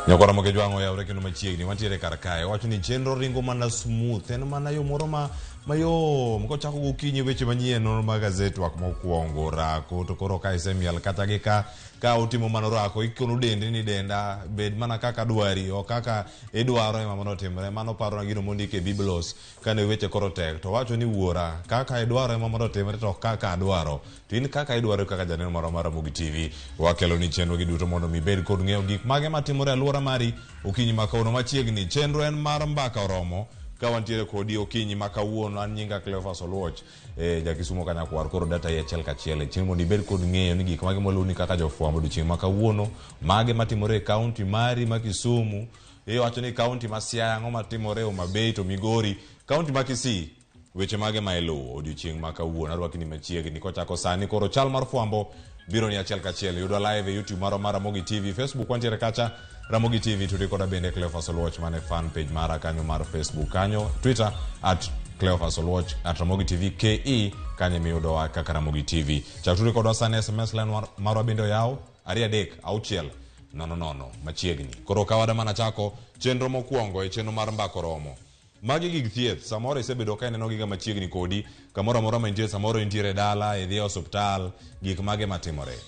Nyakwara Mokejwang' oyawre kendo machiegni wantiere kar kae wacho ni chenro ringo mana smooth en mana yo moro ma mayom kochako gokinyi weche manyien nonro mag gazet twak mokwongo rako to koro ka isemiel kata gi ka ka utimo mano rako ikono dendi ni denda bed mana kaka dwari ok kaka idwaro ema mondo otimre mano parona gino mondik e biblos kane weche koro tek to wacho ni wuora kaka idwaro ema mondo otimre to ok kaka adwaro to in kaka idwaro kaka janeno marwa mar Ramogi TV wakelo ni chenro gi duto mondo mi ibed kod ng'eyo gik mage matimore e alwora mari okinyi ma kawuono machiegni chenro en mar mbaka oromo ka wantiere kodi okinyi ma kawuono an nyinga Cleophas Oluoch e jakisumo kanyakwar koro data yi achiel kachiel e chieng' mondo ibed kod ng'eyo ni gik mage moluni kaka jofwambo odiochieng' ma kawuono mage matimore e kaunti mari ma Kisumu iwacho ni kaunti ma Siaya ang'o matimore Homa Bay to Migori kaunti ma Kisii weche mage ma iluwo odiochieng' ma kawuono arwaki ni machiegni kochako sani koro chal mar fwambo biro ni achiel kachiel yudwa live e youtube marwa mar Ramogi TV Facebook wantiere kacha Ramogi TV tudi koda bende Cleophas Oluoch mane fan page mara kanyo mar Facebook kanyo Twitter at Cleophas Oluoch at Ramogi TV KE kanyo miyudowa kaka Ramogi TV chak tudi kodwa sani SMS line marwa bende oyaw 2 3 6 0 0 machiegni koro kawada mana chako chenro mokwongo e chenro mar mbako romo Magi gig thieth, samoro isebedo ka ineno giga machiegni kodi, kamoro amora ma intie, samoro intiere e dala, idhi e osuptal, gik mage matimore.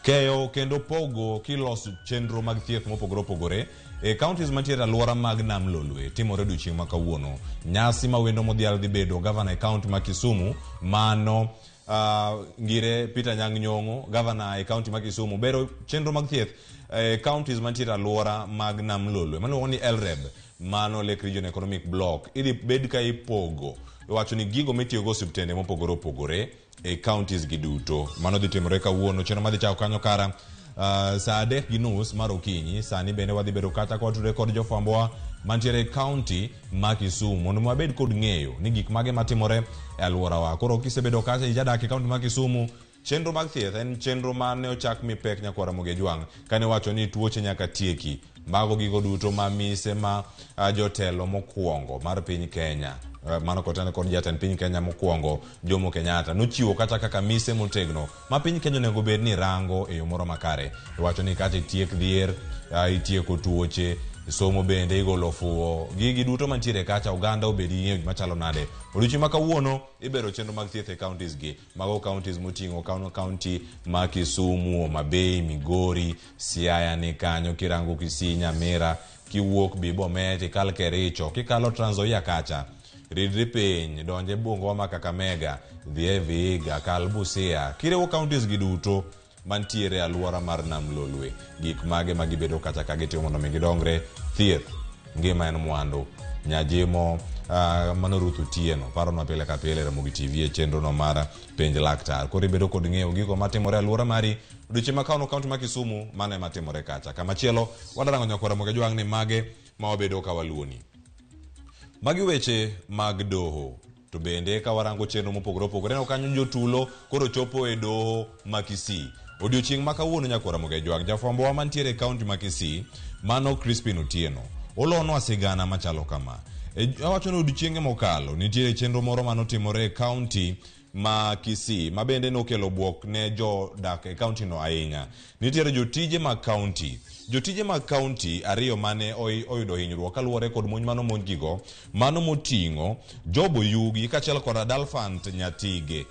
Keyo kendo pogo kiloso chenro mag thieth mopogore opogore e counties mantiere alwora mag Nam Lolwe timore odiochieng' ma kawuono. Nyasi ma wendo modhial dhi bedo gavana e county ma Kisumu mano Ngire Peter Anyang' Nyong'o, gavana e county ma Kisumu bero chenro mag thieth e counties mantiere alwora mag Nam Lolwe maluongo ni LREB mano Lake Region Economic Block idhi bed ka ipogo iwacho ni gigo mitiyogo osiptende mopogore opogore e counties gi duto mano dhi timore kawuono chenro madhi chako kanyo kara saa 3:30 mar okinyi sani bende wadhi bedo kacha ka watudore kod jofwambowa mantiere e county ma Kisumu mondo mi wabed kod ng'eyo ni gik mage matimore e alworawa koro kisebedo kacha ijadak e county ma Kisumu chenro mag thieth en chenro mane ochak mi pek nyakwar Ramogi Ojwang' kane wacho ni tuoche nyaka tieki mago gigo duto ma mise ma jotelo mokwongo mar piny Kenya mano kotene kod jatend piny Kenya mokwongo Jomo Kenyatta nochiwo kata kaka mise motegno ma piny Kenya onego bed ni rango e yo moro makare iwacho ni kata itiek dhier itieko tuoche somo bende igolo fuwo gigi duto mantiere kacha oganda obed gi ng'eyo gima chalo nade odiochieng' ma kawuono ibero chenro mag thieth e counties gi mago counties moting'o county ma Kisumu, Homa Bay, Migori, Siaya ni kanyo kirango Kisii, Nyamira, kiwuok bi Bomet, ikal Kericho, kikalo Trans Nzoia kacha ridri piny donje Bungoma ma Kakamega, dhi e Vihiga, kal Busia, kiriwo counties gi duto mantiere e alwora mar Nam Lolwe gik mage ma gibedo kacha ka gitimo mondo mi gidongre thieth ngima en mwandu nyajimo mano Ruth Otieno paronwa pile ka pile Ramogi TV e chenro no mar penj laktar koro ibedo kod ng'eyo gigo matimore e alwora mari odiochieng' ma kawuono kaunti ma Kisumu mano ema timore kacha kamachielo wadarango nyakwar Ramogi Ojwang' ni mage ma wabedo ka waluoni magi weche mag doho to bende ka warango chenro mopogore opogore neno kanyo jotulo koro chopo e doho ma Kisii odiochieng' ma kawuono nyakwar Ramogi Ojwang' jafwambowa mantiere e kaunti ma Kisii mano Crispin Otieno olonwa sigana machalo kama awacho ni odiochienge mokalo nitiere chenro moro manotimore e kaunti ma Kisii ma bende nokelo bwok ne jodak e kaunti no ahinya. Nitiere jotije mag kaunti jotije mag kaunti ariyo mane oyudo hinyruok kaluwore kod monj mano monjgigo mano moting'o Job Oyugi kaachiel kod Adalfant Nyatige.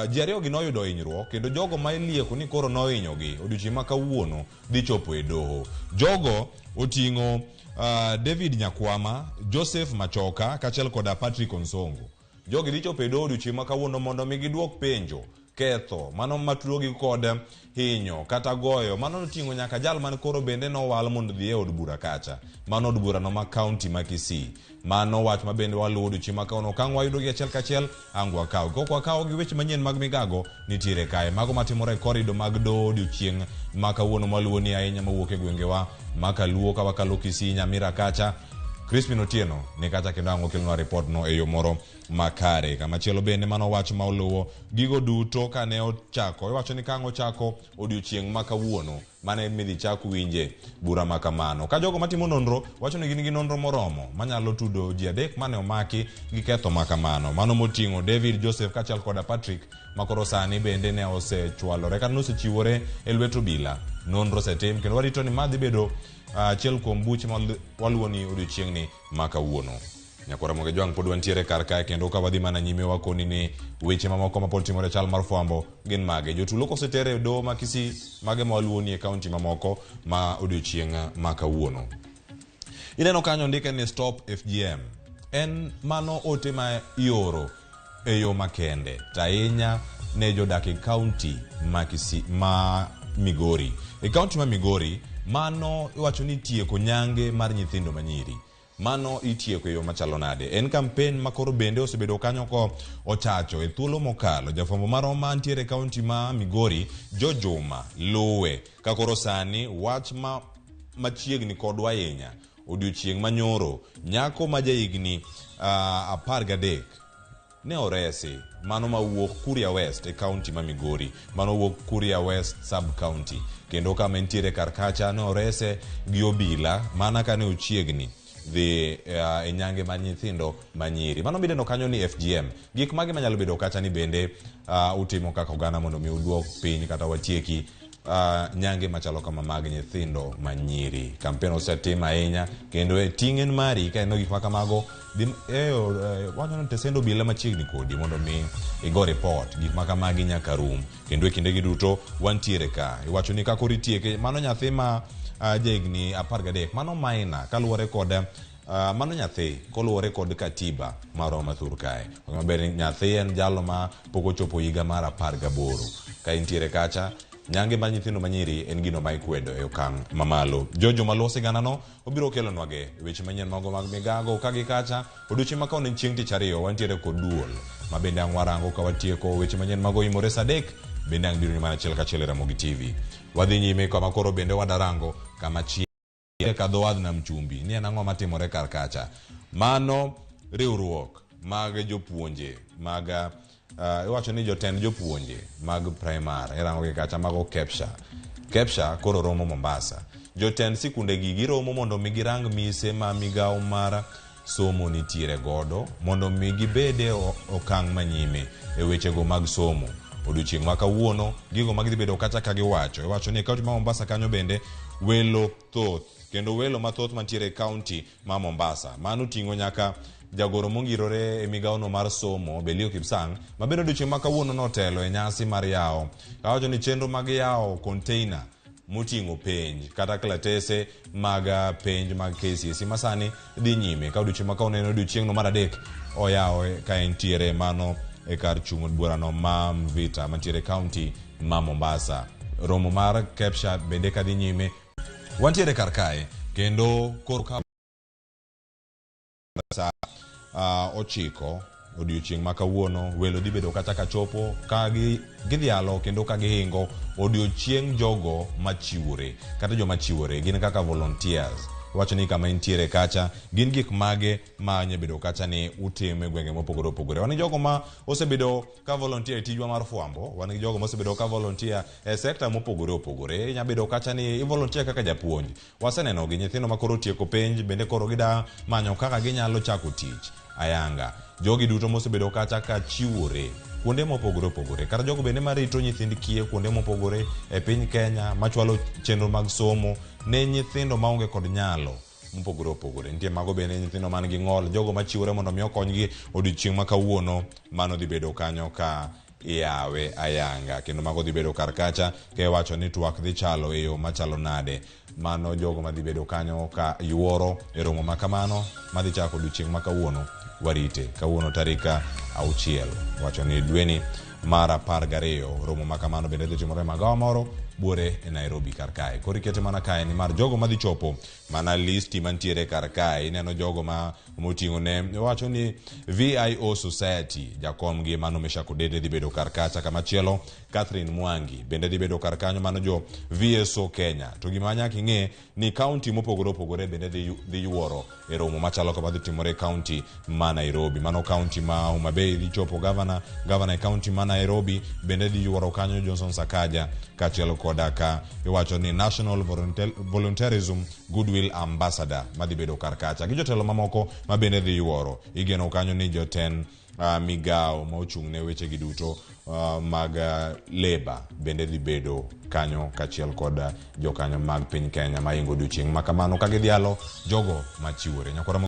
Ji ariyo gi noyudo hinyruok kendo jogo ma ilieko ni koro nohinyogi odiochieng' ma kawuono dhi chopo e doho. Jogo oting'o David Nyakwama, Joseph Machoka kaachiel koda Patrick Onsongo. Jogi dhi chopo e doho odiochieng' ma kawuono mondo mi giduok penjo ketho mano matudogi kod hinyo kata goyo mano noting'o nyaka jal man koro bende nowal mondo odhi e od bura kacha mano od burano ma kaunti ma Kisii mano wach ma bende waluwo odiochieng' ma kawuono okang' wayudo gi achiel kachiel ang' wakaw kok wakawo gi weche manyien mag migago nitiere kae mago matimore e korido mag doho odiochieng' ma kawuono mwaluwo ni ahinya mawuok e gwengewa ma kaluo ka wakalo Kisii Nyamira kacha Crispin Otieno ni kacha kendo ang' okelnwa ripot no e yo moro makare. Kamachielo bende mano wach ma oluwo gigo duto kane ochako iwacho ni kang' ochako odiochieng' ma kawuono Mano ema idhi chak winje bura ma kamano. Ka jogo matimo nonro wacho ni gin gi nonro moromo manyalo tudo ji adek mane omaki gi ketho ma kamano. Mano moting'o David, Joseph kaachiel koda Patrick ma koro sani bende ne osechwalore kata nosechiwore e lwet obila. Nonro osetim kendo warito ni ma dhi bedo achiel kuom buche ma waluwoni odiochieng'ni ma kawuono. Nyakwar Ramogi Jwang' pod wantiere kar kae kendo ka wadhi mana nyime wakoni ni weche mamoko mapod timore chal mar fwambo gin mage. Jotulo koseter e doho ma Kisii mage ma waluwoni e kaunti mamoko ma odiochieng' ma kawuono. Ineno kanyo ondike ni stop FGM. En mano ote ma ioro e yo makende to ahinya ne jodak e kaunti ma Kisii ma Migori. E kaunti ma Migori mano iwacho ni tieko nyange mar nyithindo manyiri. Mano itieko e yo machalo nade? En kampen ma koro bende osebedo kanyo ko ochacho e thuolo mokalo. Jafwambo marwa mantiere e kaunti ma Migori, Joe Juma, luwe ka koro sani wach ma machiegni kodwa ahinya. Odiochieng' manyoro, nyako ma jahigni 13 ne oresi, mano mawuok Kuria West e kaunti ma Migori, mano wuok Kuria West sub county, kendo kama entiere kar kacha ne orese gi obila mana kane ochiegni dhi e nyange mar nyithindo manyiri. Mano midendo kanyo ni FGM. Gik mage manyalo bedo kacha ni bende utimo kaka oganda mondo mi uduok piny kata watieki nyange machalo kama mag nyithindo manyiri. Kampen osetim ahinya kendo e ting' en mari ka ineno gik ma kamago dhi wacho ni tesend obila machiegni kodi mondo mi igo ripot gik ma kamagi nyaka rum kendo e kindegi duto wantiere ka iwacho ni kaka oritieke mano nyathi ma jahigni 13 mano minor kaluwore kod mano nyathi koluwore kod katiba marwa ma thur kae. Wang'eyo maber ni nyathi en jalo ma pok ochopo higa mar 18. Ka intiere kacha, nyange mar nyithindo manyiri en gino ma ikwedo e okang' mamalo. Jojo maluwo siganano obiro kelonwage weche manyien mago mag migago ka gi kacha. Odiochieng' ma kawuono en chieng' tich ariyo wantiere kod duol ma bende ang' warango ka watieko weche manyien mago imore sa 3 bende ang' biro ni mana achiel kachiel e Ramogi TV. Wadhi nyime kama koro bende wadarango kama chielo. Ka dho wadh nam chumbi ni en ang'o matimore kar kacha. Mano riwruok mag jopuonje mag iwacho ni jotend jopuonje mag primar irango gi kacha mago KEPSHA. KEPSHA koro romo Mombasa. Jotend sikunde gi giromo mondo mi girang mise ma migawo mar somo nitiere godo mondo mi gibed e okang' manyime e wechego mag somo. Odiochieng' ma kawuono gigo ma gidhi bedo kacha ka giwacho iwacho ni e kaunti ma Mombasa kanyo bende welo thoth kendo welo mathoth mantiere e kaunti ma Mombasa. Mano ting'o nyaka jagoro mongirore e migawono mar somo Belio Kipsang' ma bende odiochieng' ma kawuono notelo e nyasi mar yawo kawacho ni chenro mag yawo container moting'o penj kata klatese mag penj mag KCSE masani dhi nyime ka odiochieng' ma kawuono en odiochieng'no mar adek oyawe ka entiere mano e kar chung' od burano ma Mvita mantiere e kaunti ma Mombasa. Romo mar KEPSHA bende kadhi nyime wantiere kar kae kendo koro ka sa 9 odiochieng' ma kawuono welo dhi bedo kacha kachopo ka gidhialo kendo ka gihingo odiochieng' jogo machiwore kata joma chiwore gin kaka volunteers. Wacho ni kama intiere kacha gin gik mage ma nya bedo kacha ni utimo e gwenge mopogore opogore. Wan gi jogo ma osebedo ka volunteer e tijwa mar fwambo, wan gi jogo mosebedo ka volunteer e sekta mopogore opogore. Inya bedo kacha ni i volunteer kaka japuonj. Waseneno gi nyithindo ma koro otieko penj bende koro gida manyo kaka ginyalo chako tich ayanga. Jogi duto mosebedo kacha ka chiwore kuonde mopogore opogore kata jogo bende marito nyithind kiye kuonde mopogore e piny Kenya machwalo chenro mag somo ne nyithindo maonge kod nyalo mopogore opogore. Nitie mago bende nyithindo man gi ng'ol, jogo machiwore mondo mi okonygi odiochieng' ma kawuono mano dhi bedo kanyo ka iyawe ayanga kendo mago dhi bedo kar kacha ka iwacho ni twak dhi chalo e yo machalo nade. Mano jogo madhi bedo kanyo ka yuoro e romo ma kamano madhi chako odiochieng' ma kawuono warite. Kawuono tarik 6 wacho ni dweni mar 12 romo ma kamano bende dhi timore e magawa moro buore e Nairobi kar kae. Koro ikete mana kae ni mar jogo madhi chopo mana listi mantiere kar kae ineno jogo ma moting'o ne wacho ni VIO Society jakom gi mano Meshack Odede dhi bedo kar kacha. Kamachielo Catherine Mwangi bende dhi bedo kar kanyo, mano jo VSO Kenya. To gima nyaka ing'e ni kaunti mopogore opogore bende dhi yuoro e romo machalo kama dhi timore e kaunti ma Nairobi. Mano kaunti ma Homa Bay dhi chopo gavana e kaunti ma Nairobi bende dhi yuoro kanyo Johnson Sakaja kaachiel kod koda ka iwacho ni National Volunteerism Goodwill Ambassador madhi bedo kar kacha gi jotelo mamoko ma bende dhi yuoro. Igeno kanyo ni jotend migawo ma ochung' ne weche gi duto mag leba bende dhi bedo kanyo kaachiel kod jokanyo mag piny Kenya maingo odiochieng' ma kamano ka gidhialo jogo machiwore. Nyakwara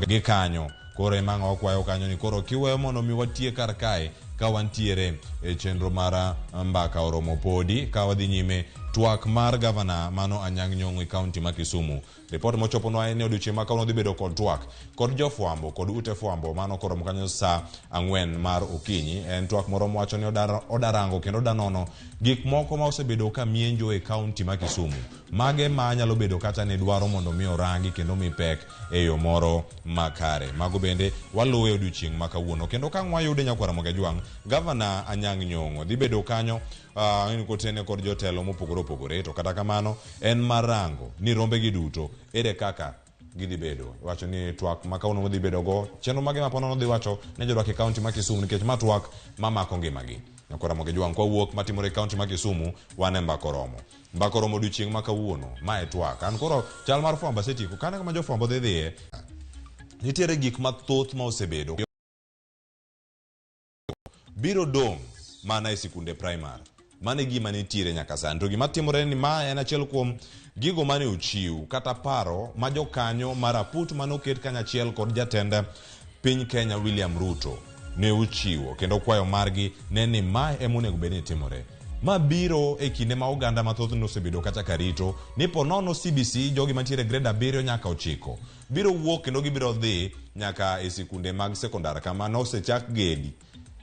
gi kanyo koro ema ang' wakwayo kanyo ni koro kiweyo mondo mi watie kar kae ka wantiere e chenro mar mbaka oromo podi ka wadhi nyime twak mar gavana mano Anyang' Nyong'o e kaunti ma Kisumu. Ripot mochoponwa en ni odiochieng' ma kawuono dhi bedo kod twak kod jofwambo kod ute fwambo mano koromo kanyo saa 4 mar okinyi. En twak moro mowacho ni odarango kendo odanono gik moko ma osebedo ka mienjo e kaunti ma Kisumu. Mage ma nyalo bedo kata ni dwaro mondo mi orangi kendo mi pek e yo moro makare. Mago bende waluwe odiochieng' ma kawuono. Kendo ka ang' wayude nyakwar Ramogi Ajwang', Gavana Anyang' Nyong'o dhi bedo kanyo kotene kod jotelo mopogore opogore. To kata kamano en mar rango ni rombegi duto ere kaka gidhi bedo. Iwacho ni twak ma kawuono modhi bedo go chenro mage ma ponono dhi wacho ne jodak e kaunti ma Kisumu nikech ma twak mamako ngimagi. Nyakwar Ramogi Ajwang' kwa wuok matimore e kaunti ma Kisumu wan e mbaka oromo. Mbaka oromo odiochieng' ma kawuono. Ma e twak. An koro chal mar fwambo asetieko. Kane kama jofwambo dhi dhiye, nitiere gik mathoth ma osebedo biro dong' mana e sikunde primary. Mano e gima nitiere nyaka sani. To gima timore ni ma en achiel kuom gigo mane ochiw kata paro ma jokanyo mar aput mane oket kanyachiel kod jatend piny Kenya William Ruto ne ochiwo kendo kwayo margi ne ni ma ema onego bed ni timore. Ma biro e kinde ma oganda mathoth nosebedo kacha karito ni po nono CBC jogi mantiere grade 7 nyaka 9 biro wuok kendo gibiro dhi nyaka e sikunde mag sekondar kama nosechak gedi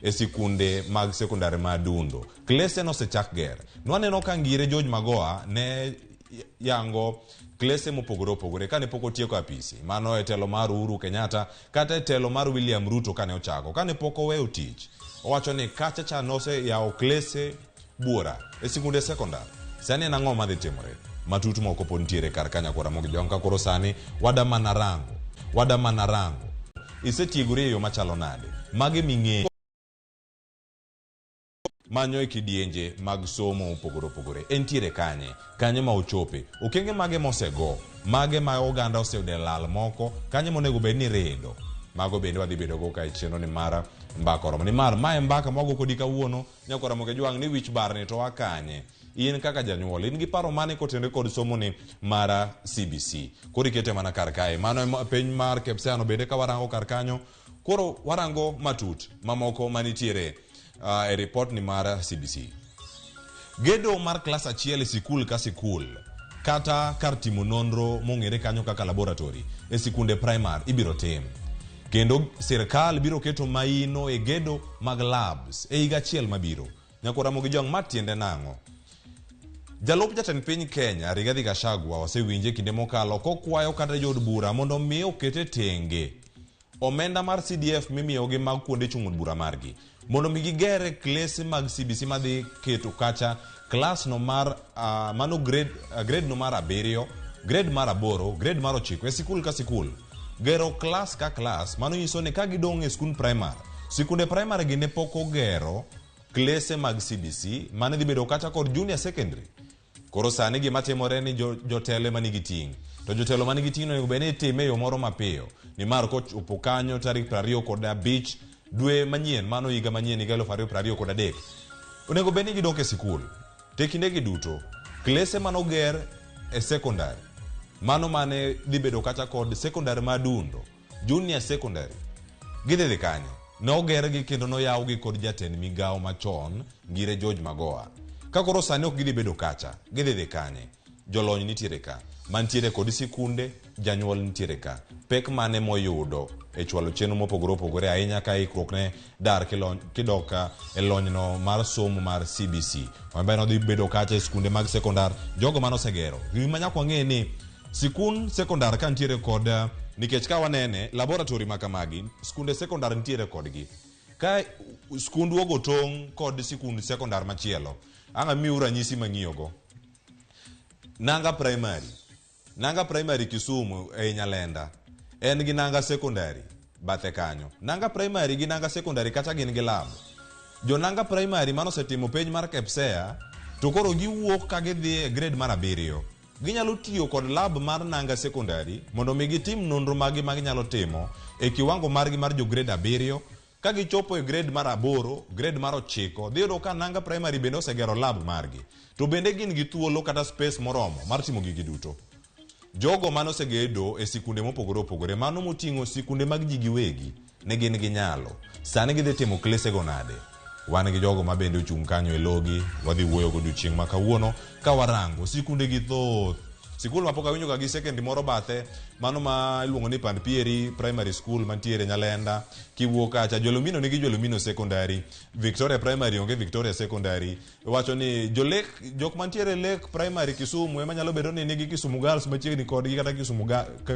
e sikunde mag sekondar ma Adundo. Klese nosechak ger. Nwaneno ka Ngire George Magoha ne yango klese mopogore opogore kane pok otieko apisi. Mano e telo mar Uhuru Kenyatta kata e telo mar William Ruto kane ochako. Kane pok oweyo tich, owacho ni kacha cha noseyawo klese buora e sikunde sekondar. Sani en ang'o madhi timore? Matut moko pod nitiere kar ka nyakwar Ramogi Jwang' ka koro sani wada mana rango. Wada mana rango. Isetiegori e yo machalo nade? Mage ming'eyo manyo e kidienje mag somo mopogore opogore. Entiere kanye? Kanye ma ochope? Okenge mage mosego? Mage ma oganda oseyudo e lal moko? Kanye monego bed ni rido? Mago bende wadhi bedo go ka e chenro ni mar mbaka oromo. Nimar mae mbaka mwago kodi kawuono nyakwar Ramogi Ajwang' ni wich barni to wakanye? In kaka janyuol, in gi paro mane kotenore kod somo ni mar CBC? Koro ikete mana kar kae. Mano e piny mar Kepseano bende ka warango kar kanyo, koro warango matut mamoko manitiere e report ni mar CBC. Gedo mar klas achiel e sikul ka sikul kata kar timo nonro mong'ere kanyo kaka laboratory e sikunde primary ibiro tim. Kendo sirkal biro keto maino e gedo mag labs e higa achiel mabiro. Nyakwar Ramogi Jwang' ma tiende nang'o? Jalup jatend piny Kenya Rigathi Gachagua wasewinje kinde mokalo kokwayo kata jood bura mondo mi okete tenge omenda mar CDF mimiyogi mag kuonde chung' od bura margi mondo mi gigere klese mag CBC madhi keto kacha klas no mar mano grade, grade no mar 7, grade mar 8, grade mar 9 e sikul ka sikul. Gero klas ka klas mano nyiso ni ka gidong' e skund primary, sikunde primary gi ne pok ogero klese mag CBC mane dhi bedo kacha kod junior secondary. Koro sani gima timore ni jotelo ema nigi ting'. To jotelo manigi ting' onego bed ni itime e yo moro mapiyo. Nimar kochopo kanyo tarik 25 dwe manyien, mano higa manyien higa 2023, onego bed ni gidok e sikul. To e kindegi duto, klese manoger e sekondari, mano mane dhi bedo kacha kod sekondari ma Adundo, junior secondary, gidhi dhi kanye? Nogergi kendo noyawgi kod jatend migawo machon Ngire George Magoha. Ka koro sani ok gidhi bedo kacha, gidhi dhi kanye? Jolony nitiere ka, mantiere kod sikunde, janyuol nitiere ka. Pek mane moyudo e chwalo chenro mopogore opogore ahinya ka ikruok ne dar kidok e lonyno mar somo mar CBC. Wambe nodhi bedo kacha e sikunde mag sekondar, jogo mane osegero. Gima nyaka wang'e ni sikund sekondar ka nitiere kod, nikech ka wanene laboratory ma kamagi, sikunde sekondar nitiere kodgi. Ka skundu ogo tong' kod sikund sekondar machielo, ang' amiu ranyisi mang'iyogo. Nanga Primary. Nanga Primary Kisumu ei Nyalenda en gi Nanga Secondary bathe kanyo. Nanga Primary gi Nanga Secondary kacha gin gi lab. Jo Nanga Primary mano osetimo penj mar KPSEA to To koro giwuok ka gidhi e grade mar 7. Ginyalo tiyo kod lab mar Nanga Secondary mondo mi gitim nonro maggi ma ginyalo timo e kiwango margi mar jo grade 7. Ka gichopo e grade mar 8, grade mar 9, dhi yudo ka Nanga Primary bende osegero lab margi. To bende gin gi thuolo kata space moromo mar timo gigi duto. Jogo mane osegedo e sikunde mopogore opogore, mano moting'o sikunde mag ji giwegi, ne gin gi nyalo. Sani gidhi timo klesego nade? Wan gi jogo ma bende ochung' kanyo e logi, wadhi wuoyo go odiochieng' ma kawuono ka warango sikunde gi thoth. Sikul ma pok awinjo ga gi sekendi moro bathe, mano ma iluongo ni Pand Pieri Primary School mantiere Nyalenda. Kiwuok kacha, Jolomino nigi Jolomino Secondary, Victoria Primary onge Victoria Secondary. Iwacho ni jo Lake, jok mantiere Lake Primary Kisumu ema nyalo bedo ni nigi Kisumu Girls machiegni kodgi kata Kisumu,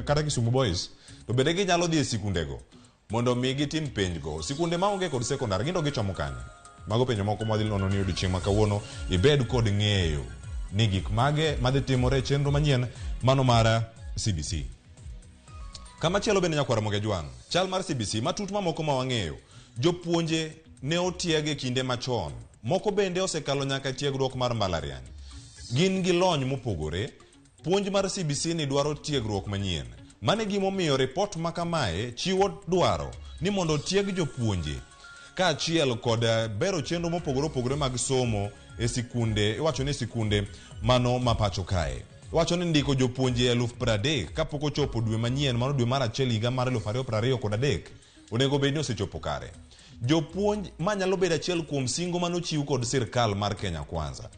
kata Kisumu Boys. To bende ginyalo dhi e sikundego mondo mi gitim penjgo. Sikunde maonge kod sekondar gin to gichomo kanye? Mago penjo moko mwadhi nono ni odiochieng' ma kawuono. Ibed kod ng'eyo ni gik mage madhi timore e chenro manyien mano mar CBC. Kamachielo bende nyakwar Ramogi Ajwang', chal mar CBC matut mamoko ma wang'eyo. Jopuonje ne otieg e kinde machon. Moko bende osekalo nyaka tiegruok mar mbalariany. Gin gi lony mopogore. Puonj mar CBC ni dwaro tiegruok manyien. Mano e gimomiyo ripot ma kamae chiwo dwaro ni mondo otieg jopuonje kaachiel kod bero chenro mopogore opogore mag somo e sikunde, iwacho ni sikunde mano ma pacho kae. Iwacho ni ndiko jopuonje 30,000 kapok ochopo dwe manyien mano dwe mar 1 higa mar 2023 onego bed ni osechopo kare. Jopuonj ma nyalo bedo achiel kuom singo manochiw kod sirkal mar Kenya Kwanza.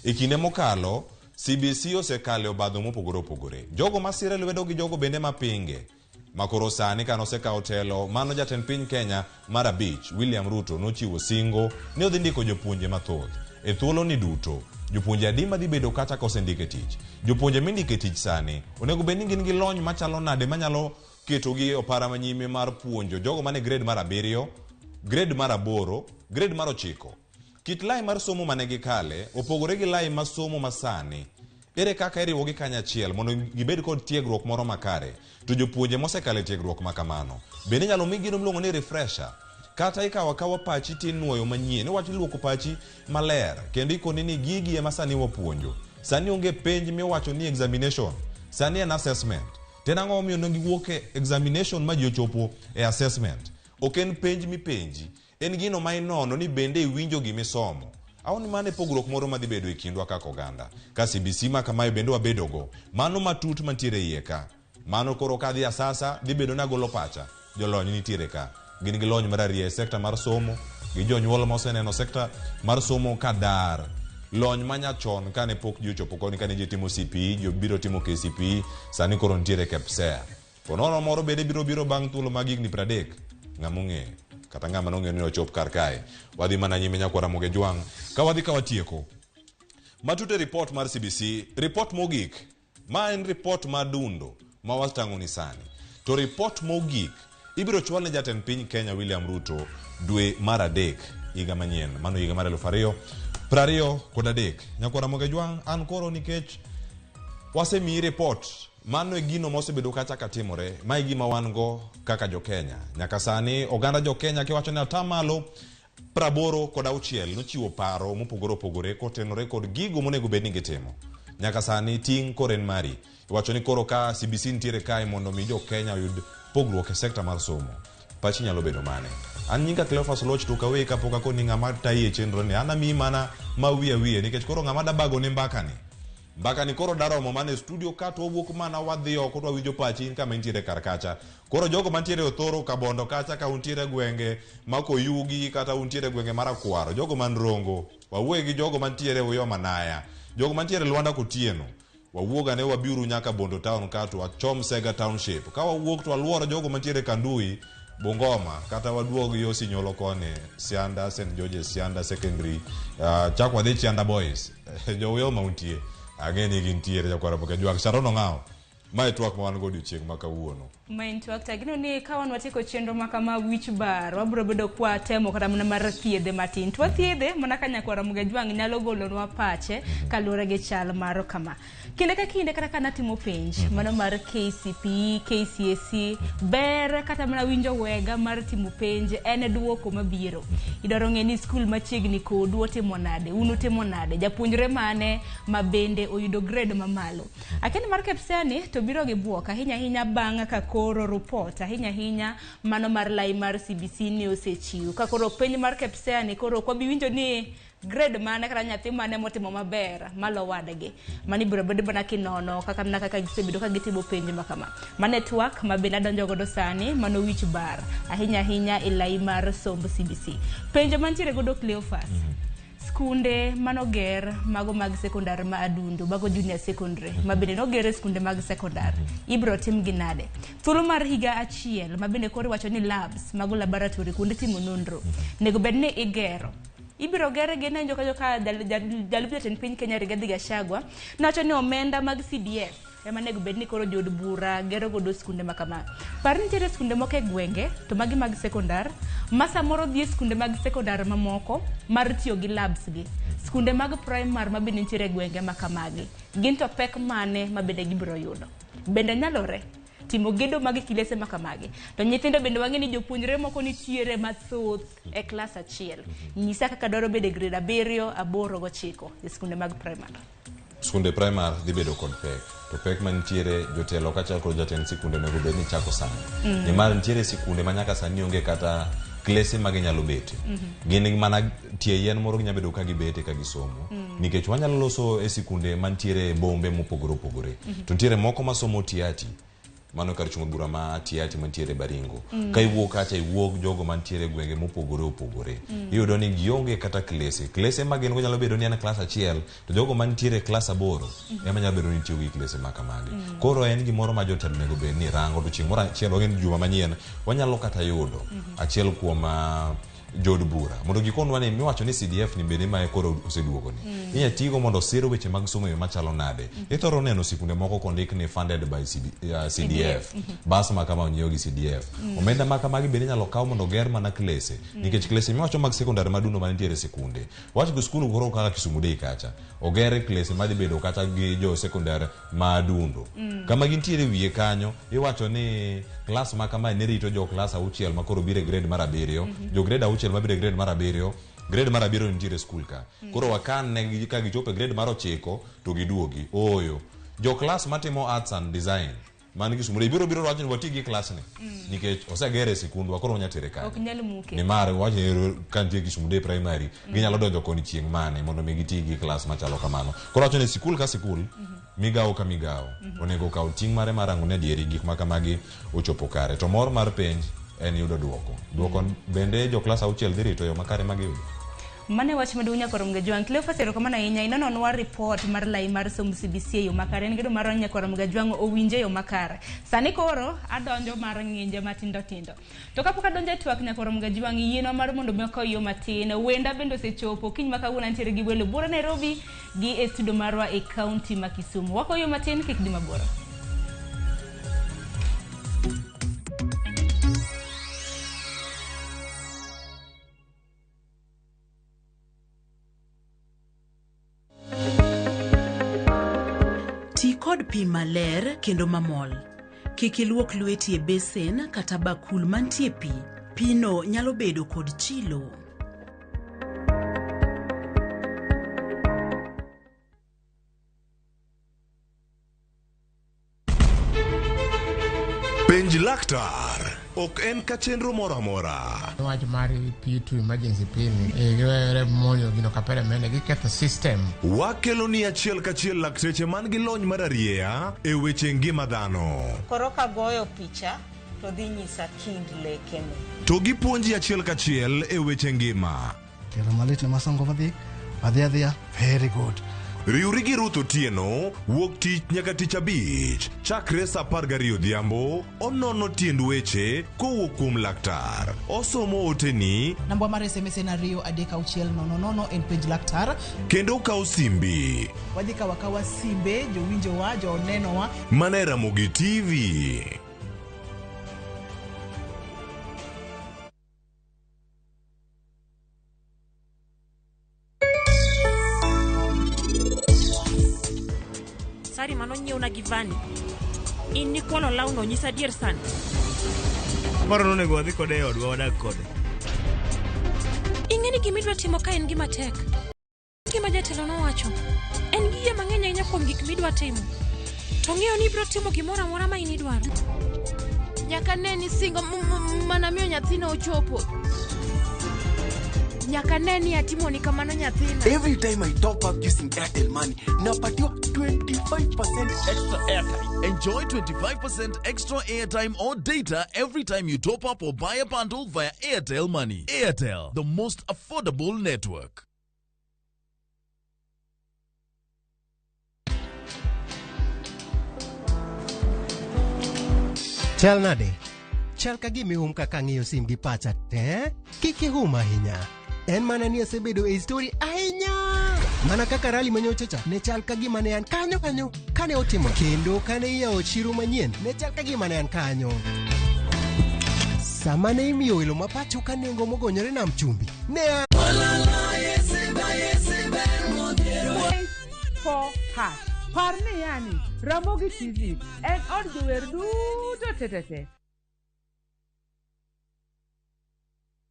E kinde mokalo, CBC osekalo e obadho mopogore opogore. Jogo masire lwedo gi jogo bende mapinge. Makoro sani kane osekawo telo, mano jatend piny Kenya mar 5, William Ruto, nochiwo singo ni odhi ndiko jopuonje mathoth. E thuolo ni duto, jopuonje adi madhi bedo kata ka osendik e tich? Jopuonje mindiko e tich sani, onego bed ni gin gi lony machalo nade manyalo ketogi e opara manyime mar puonjo jogo mane grade mar 7, grade mar 8, grade mar 9. Kit lai mar somo mane gikale opogore gi lai mar somo masani. Ere kaka iriwogi kanyachiel mondo gibed kod tiegruok moro makare? To jopuonje mosekalo e tiegruok ma kamano bende inyalo mi gino miluongo ni refresher, kata ikawo akawa pachi tinuoyo manyien. Iwacho iluoko pachi maler kendo ikoni ni gigi ema sani wapuonjo. Sani onge penj miwacho ni examination, sani en assessment. To en ang'o momiyo ne giwuok e examination ma ji ochopo e assessment? Ok en penj mipenji, en gino ma inono ni bende iwinjo gimisomo. Awuo ni mano e pogruok moro madhi bedo e kindwa kaka oganda. Ka CBC ma kamae bende wabedogo, mano matut mantiere iye ka. Mano koro kadhi asasa, dhi bedo ni agolo pacha. Jolony nitiere ka. Gin gi lony mararieya e sekta mar somo, gi jonyuol ma oseneno sekta mar somo ka dar. Lony manyachon kane pok ji ochopo koni, kane ji timo CPE, ji biro timo KCPE, sani koro nitiere KPSEA. Ponono moro bende biro biro bang' thuolo mag higni 30. Ng'ama ong'eyo, kata ng'ama nong'eyo ni ochop kar kae. Wadhi mana nyime nyakwar Ramogi Ajwang'. Ka wadhi ka watieko. Matut e report mar CBC, report mogik. Ma en report ma dundo ma watang'oni sani. To report mogik ibiro chwal ne jatend piny Kenya William Ruto dwe mar 3 higa manyien. Mano higa mar 2023. Nyakwar Ramogi Ajwang', an koro nikech wasemiyi report, mano e gino mosebedo kacha katimore. Ma e gima wan go kaka jo Kenya. Nyaka sani oganda jo Kenya kiwacho ni atamalo 86 nochiwo paro mopogore opogore kotenore kod gigo monego bed ni gitimo. Nyaka sani ting' koro en mari. Iwacho ni koro ka CBC nitiere kae mondo mi jo Kenya oyud pogruok e sekta mar somo. Pachi nyalo bedo mane? An nyinga Cleophas Oluoch to kaweyi kapok akoni ng'ama tayi e chenro ni. An amiyi mana ma wiye wiye nikech koro ng'ama dabago ne mbaka ni. Mbaka ni koro daromo mana e studio ka to wawuok mana wadhi oko to wawinjo pachi in kama intiere kar kacha. Koro jogo mantiere Othoro, Kabondo kacha ka untiere gwenge ma Koyugi kata untiere gwenge mar Akwaro, jogo man Rongo, wawuoye gi jogo mantiere Uyoma Naya, jogo mantiere Lwanda Kotieno, wawuog ane wabiuru nyaka Bondo Town ka to wachom Sega Township. Ka wawuok to waluoro jogo mantiere Kandui, Bungoma, kata waduog yo Sinyolo koni, Sianda, St. George's, Sianda Secondary, chak wadhi Chianda Boys. Jo Uyoma untie. Ang'e ni gintiere nyakwar Ramogi Ajwang'. Sharon Ong'awo. Mae twak ma wan go odiochieng' ma kawuono. Ma en twak tagino ni ka wan watieko chenro ma kama wich bar wabiro bedo kwa temo kata mana mar thiedhe matin to wathiedhe mana ka nyakwar Ramogi Ajwang' nyalo golonwa pache kaluwore gi chal mar kama kinde ka kinde kata ka natimo penj mano mar KCPE KCSE ber kata mana winjo wega mar timo penj en duoko mabiro idwaro ng'e ni skul machiegni kodu otimo nade un utimo nade japuonjre mane ma bende oyudo grade mamalo Akia ni mar KPSEA ni to biro gi buok ahinya ahinya bang' ka koro rupot ahinya ahinya mano mar lai mar CBC ni osechiw. Ka koro penj mar KPSEA ni koro ok wabi winjo ni grade mane kata nyathi mane motimo maber malo wadgi. Mano ibiro bed mana kinono kaka mana kaka gisebedo ka gitimo penj ma kama. Mano e twak ma bende adonjo godo sani mano wich bar ahinya ahinya e lai mar somb CBC. Penjo mantiere godo Cleophas. Skunde manoger mago mag sekondar ma Adundo, mago junior secondary, ma bende noger e skunde mag sekondar, ibiro tim gi nade? Thuolo mar higa achiel ma bende koro iwacho ni labs, mago laboratory, kuonde timo nonro, nego bed ni igero. Ibiro ger gi nenjo kanyo ka jalup jatend piny Kenya Rigathi Gachagua nowacho ni omenda mag CDF ema nego bed ni koro jood bura gero godo skunde ma kama. Par ni nitiere skunde moko e gwenge to magi mag sekondar ma samoro dhi e skunde mag sekondar mamoko mar tiyo gi labs gi. Skunde mag primar ma bende nitiere e gwenge ma kamagi gin to pek mane ma bende gibiro yudo? Bende nyalore timo gedo mag kilese ma kamagi? To nyithindo bende wang'e ni jopuonjre moko nitiere mathoth e klas achiel. Nyisa kaka dwaro bedo e grade 7, 8 gochiko e skunde mag primar. Skunde primar dhi bedo kod pek to pek mantiere jotelo kaachiel kod jatend sikunde onego bed ni chako sani nimar nitiere sikunde ma nyaka sani onge kata klese ma ginyalo bete gin mana tie yien moro ginyalo bedo ka gibete ka gisomo nikech wanyalo loso e sikunde mantiere e bombe mopogore opogore to nitiere moko masomo Tiati mano kar chung' bura ma Tiati mantiere Baringo ka iwuok kacha iwuok jogo mantiere e gwenge mopogore opogore iyudo ni gionge kata klese klese ma gin go nyalo bedo ni en klas achiel to jogo mantiere e klas 8 ema nyalo bedo ni tiyo gi klese ma kamagi koro en gimoro ma jotelo onego bed ni rango to chieng' moro achiel wang'e ni juma manyien wanyalo kata yudo achiel kuom jood bura mondo gikonwa ni miwacho ni CDF ni bende ma koro oseduogo ni inya tigo mondo osir weche mag somo e yo machalo nade ithoro neno sikunde moko kondik ni funded by CDF bas ma kama onyiew gi CDF omenda ma kamagi bende inyalo kaw mondo oger mana klese nikech klese miwacho mag sekondar madundo manitiere e sikunde wach go skul koro kaka Kisumu Day kacha oger klese madhi bedo kata gi jo sekondar ma Adundo kama gintiere wiye kanyo iwacho ni klas ma kamae ne rito jo klas 6 ma koro biro e grade mar 7 jo grade 6 mabiro e grade mar 7 grade mar 7 nitiere e skul ka koro wakan ne ka gichopo e grade mar 9 to giduogi ooyo jo klas matimo arts and design man Kisumu Day biro wacho ni wati gi klas ni nikech osegere e sikundwa koro wanya tere Ok kanyo nyal muke. nimar wacho ni ka nitie Kisumu Day primary ginyalo donjo koni chieng' mane mondo mi giti gi klas machalo kamano koro wacho ni sikul ka sikul migawo ka migawo onego okaw ting' mare mar rango ni adieri gik ma kamagi ochopo kare to mor mar penj en yudo duoko duoko bende jo klas 6 dhi rito yo makare ma giyudo Mano e wach maduong' nyakwar Ramogi Ajwang'. Cleophas erokamano ahinya. Inononwa report mar lai mar somb CBC e yo makare. En gedo mar nyakwar Ramogi Ajwang' owinje e yo makare. Sani koro adonjo mar ng'inje matindo tindo. To kapok adonjo e twak nyakwar Ramogi Ajwang' yienwa mar mondo mi wakaw yo matin. Wenda bende osechopo. Kiny ma kawuono antiere gi welo buora Nairobi gi e studio marwa e kaunti ma Kisumu. Wakaw yo matin kik dhi mabor. Ti kod pi maler kendo mamol. Kik iluok lweti e besen kata bakul mantie pi. Pino nyalo bedo kod chilo. Penj laktar ok en ka chenro moro amora. Wach mar P2 emergency P ni giwere moyo gino kapere mene giketho system. Wakelo ni achiel kachiel lakteche man gi lony mar arieya e weche ngima dhano. Koro kagoyo picha to dhi nyisa kind lekene. To gipuonji achiel kachiel e weche ngima. Tielo malit ne masongo madhi adhi adhiya very good. Riwri gi Ruth Otieno wuok tich nyaka tich abich chakre saa 12 odhiambo onono tiend weche kowuok kuom laktar. Osomo oteni Namba mar SMS en 2 3 6 0 0 en penj laktar. kendo okaw simbi Wadhi kawo akawa simbe jowinjowa, jonenowa. Mana e Ramogi TV. sari manonyiewna gi Vani. In nikwalo lawno, nyisa adier sani. Aparo ni onego wadhi kode e odwa wadag kode. Ing'e ni gima idwa timo ka en gima tek. Gima jatelo nowacho. En gi yie mang'eny ahinya kuom gik midwa timo. To ong'eyo ni ibiro timo gimoro amora ma in idwaro. Nyaka ne ni singo mana miyo nyathina ochopo. Nyaka ne ni atimoni kamano nyathina. Every time I top up using Airtel Money, napatiwa 25% extra airtime. Enjoy 25% extra airtime or data every time you top up or buy a bundle via Airtel Money. Airtel, the most affordable network. Chal nade? Chal ka gima ihum kaka ang'iyo sim gi pacha te. Kik ihum ahinya. En mana ni asebedo e story ahinya. Mana kaka rali manyocha cha ne chal ka gima ne an kanyo kanyo kane otimo kendo kane iyawo chiro manyien ne chal ka gima ne an kanyo. Sama ne imiyo welo ma pacho ka nengo mogonyore nam chumbi ne an 4 hash. Par ni yani, Ramogi TV en od jower duto tetete.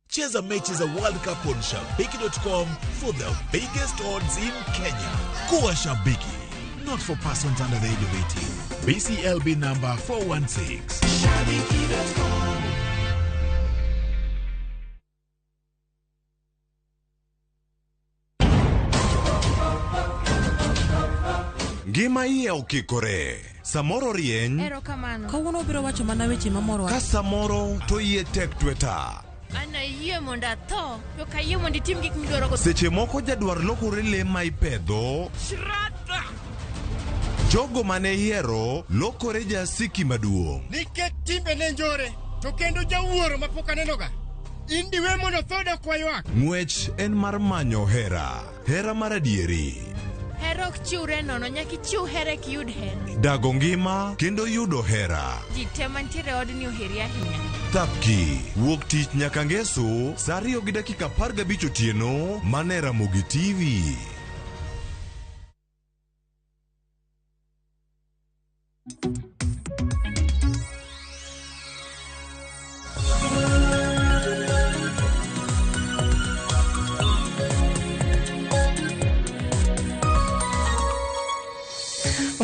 Cheza mechi za World Cup on Shabiki.com for the biggest odds in Kenya. Kuwa shabiki. Not for persons under the age of 18. BCLB number 416. Ngima iye okikore. Samoro rieny, Erokamano. Kawuono obiro wacho mana weche mamoro. ka samoro to iye tek tweta. An ayie mondo atho, to ok ayie mondo itim gik midwaro go. Seche moko jadwar lokore le ma ipedho. Jogo mane ihero lokore jasiki maduong'. Nikech timbe ne njore, to kendo jawuoro mapok anenoga. In diwe mondo tho dok waywak. Ng'wech en mar manyo hera, hera mar adieri. Hera ok chiwre nono, nyaka ichiw hera eka iyud hera. Dago ngima kendo yudo hera. Ji te mantiere e odni oheri ahinya. Thapki, wuok tich nyaka ngeso, saa 2:15 otieno, mana e Ramogi TV.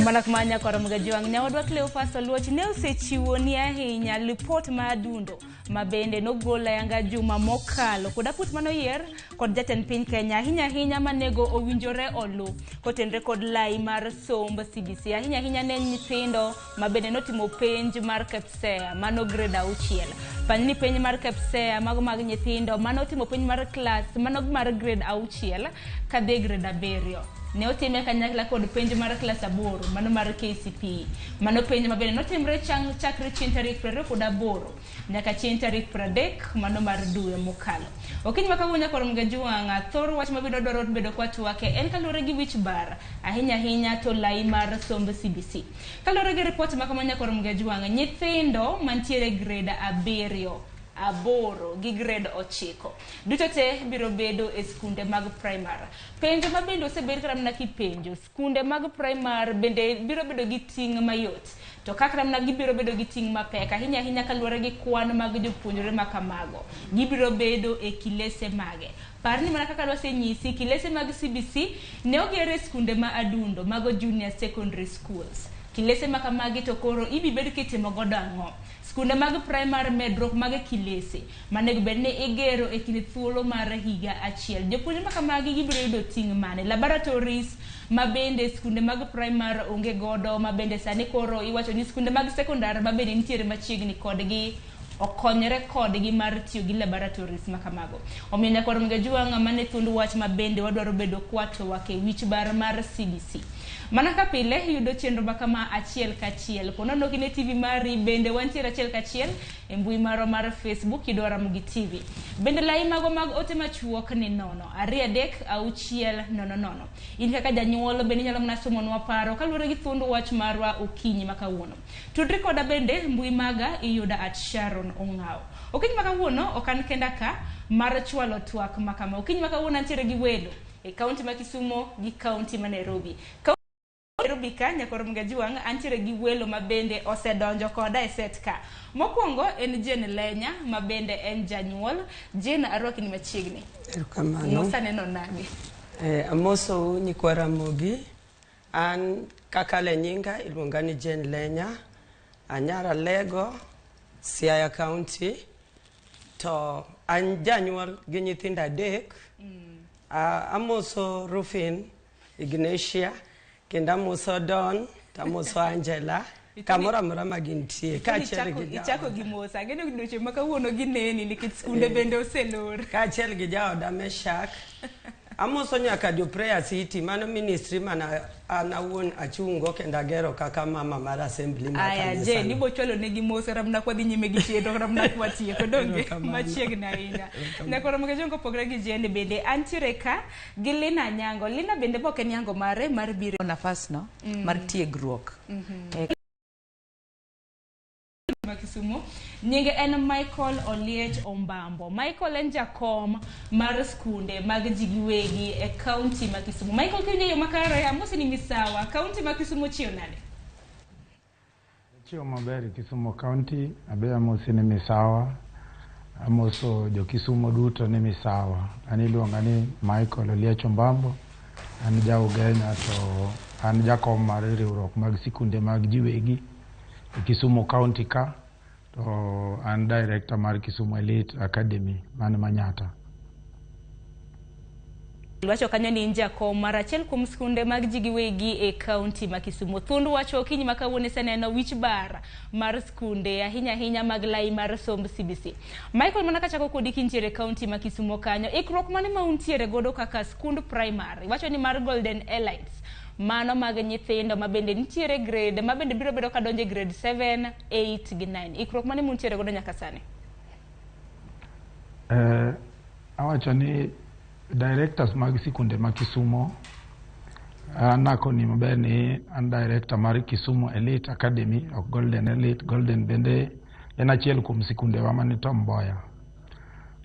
Mana kuma nyakwar Mgajwang' nyawadwa Cleophas Oluoch ne osechiwoni ahinya lipot ma adundo ma bende nogol ayanga juma mokalo kod aput manoyier kod jatend piny Kenya ahinya ahinya manego owinjore olu kotenre kod lai mar somb CBC ahinya ahinya ne nyithindo ma bende notimo penj mar KPSEA mano grade 6. Pany ni penj mar KPSEA mago mag nyithindo manotimo penj mar klas mano mar grade 6 kadhi grade 7. Ne otime kanyakla kod penj mar klas 8 mano mar KCPE. Mano penj ma bende notimre chakre chieng' tarik 28 nyaka chieng' tarik 30 mano mar dwe mokalo. Okinyi ma kawuono nyakwar Mgajwang' thor wach mabiro dwaro bedo kwa twake en kaluwore gi wich bar ahinya ahinya to lai mar somb CBC. Kaluwore gi ripot ma kama nyakwar Mgajwang' nyithindo mantiere grade 7, 8 gi grade 9 duto te biro bedo e skunde mag primary. Penjo ma bende osebed kata mana kipenjo, skunde mag primary bende biro bedo gi ting' mayot, to kaka mana gibiro bedo gi ting' mapek ahinya ahinya kaluwore gi kwan mag jopuonjre ma kamago, gibiro bedo e kilese mage. Par ni mana kaka wasenyisi, kilese mag CBC ne oger e skunde ma adundo mago junior secondary schools. Kilese ma kamagi to koro ibibed kitimo godo ang'o? Skunde mag primary medruok mag kilese manego bed ni igero e kind thuolo mar higa achiel. Jopuonjre ma kamagi gibiro yudo ting' mane? Laboratories ma bende skunde mag primary onge godo, ma bende sani koro iwacho ni skunde mag secondary ma bende nitiere machiegni kodgi okonyre kodgi mar tiyo gi laboratories ma kamago. Omiyo nyakwar Mgajwang' mane thuond wach ma bende wadwaro bedo kwatwak e wich bar mar CBC. Mana ka pile yudo chenro ma kama achiel kachiel. Ponono kine TV mari bende wantiere achiel kachiel e mbui marwa mar Facebook yudo Ramogi TV. Bende lai mago mag ote machuok ni 0 2 3 6 0 0. In kaka janyuol bende inyalo mana somonwa paro kaluwore gi thuond wach marwa okinyi ma kawuono. Tudri koda bende mbui maga iyuda at Sharon Ong'awo. Okinyi ma kawuono ok an kenda ka mar chwalo twak ma kama. Okinyi ma kawuono antiere gi welo e kaunti ma Kisumo gi kaunti ma Nairobi. Nairobi Nairobi ka nyakor Mgajuang' antiere gi welo ma bende osedonjo koda e set ka. Mokwongo en Jane Lenya ma bende en janyuol. Jane, arwaki ni machiegni. Erokamano. Musa neno nade? Amosou nyikwa Ramogi. An kaka le nyinga iluonga ni Jane Lenya. Anyar Alego, Siaya County. To an janyuol gi nyithindo 3. Amoso Rufin, Ignatia, kendo amoso Don, to amoso Angela. Kamoro amora ma gintie, kaachiel gi Ichako gi mos. Ang'eyo ni odiochieng' ma kawuono gineni nikech skunde bende oselor. Kaachiel gi jaoda Meshak. Amoso nyaka jo Prayer City, mano ministry mana an awuon achungo kendo agero kaka mama mar assembly mar Aya, kanisa. Jane, ibo chwalo negi mos kata mana kwadhi nyime gi chenro kata mana kwatieko donge machiegni ahinya. Nyakoro Mgajuang' kopogore gi Jane bende antiere ka gi Lina Nyango. Lina bende pok en nyango mare mar biro nafas no mar tiegruok. Ma Kisumu. Nyinge en Michael Oliech Ombambo. Michael en jakom mar skunde mag ji giwegi e kaunti ma Kisumu. Michael, kiwinjo yo makare, amosi ni misawa. Kaunti ma Kisumu chiew nade? Chiew maber Kisumu County, abe amosi ni misawa. Amoso jo Kisumu duto ni misawa. An iluonga ni Michael Oliech Ombambo. An ja Ugenya to an jakom mar riwruok mag sikunde mag jiwegi e Kisumu County ka. To an director mar Kisumu Elite Academy man Manyata. Wacho kanyo ni in jakom mar achiel kuom skunde mag ji giwegi e kaunti ma Kisumu. Thuond wacho okinyi ma kawuono iseneno wich bar mar skunde ahinya ahinya mag lai mar somb CBC. Michael, mana kachako kodi kintiere e kaunti ma Kisumu kanyo, ikruok mane ma untiere godo kaka skund primary? Wacho ni mar Golden Elites, mano mag nyithindo ma bende nitiere grade, ma bende biro bedo kadonjo e grade 7, 8 gi 9. Ikruok mane ma untiere godo nyaka sani? Awacho ni directors mag sikunde ma Kisumu, an akoni maber ni an director mar Kisumu Elite Academy, ok Golden Elite. Golden bende en achiel kuom sikundewa mani Tom Mboya.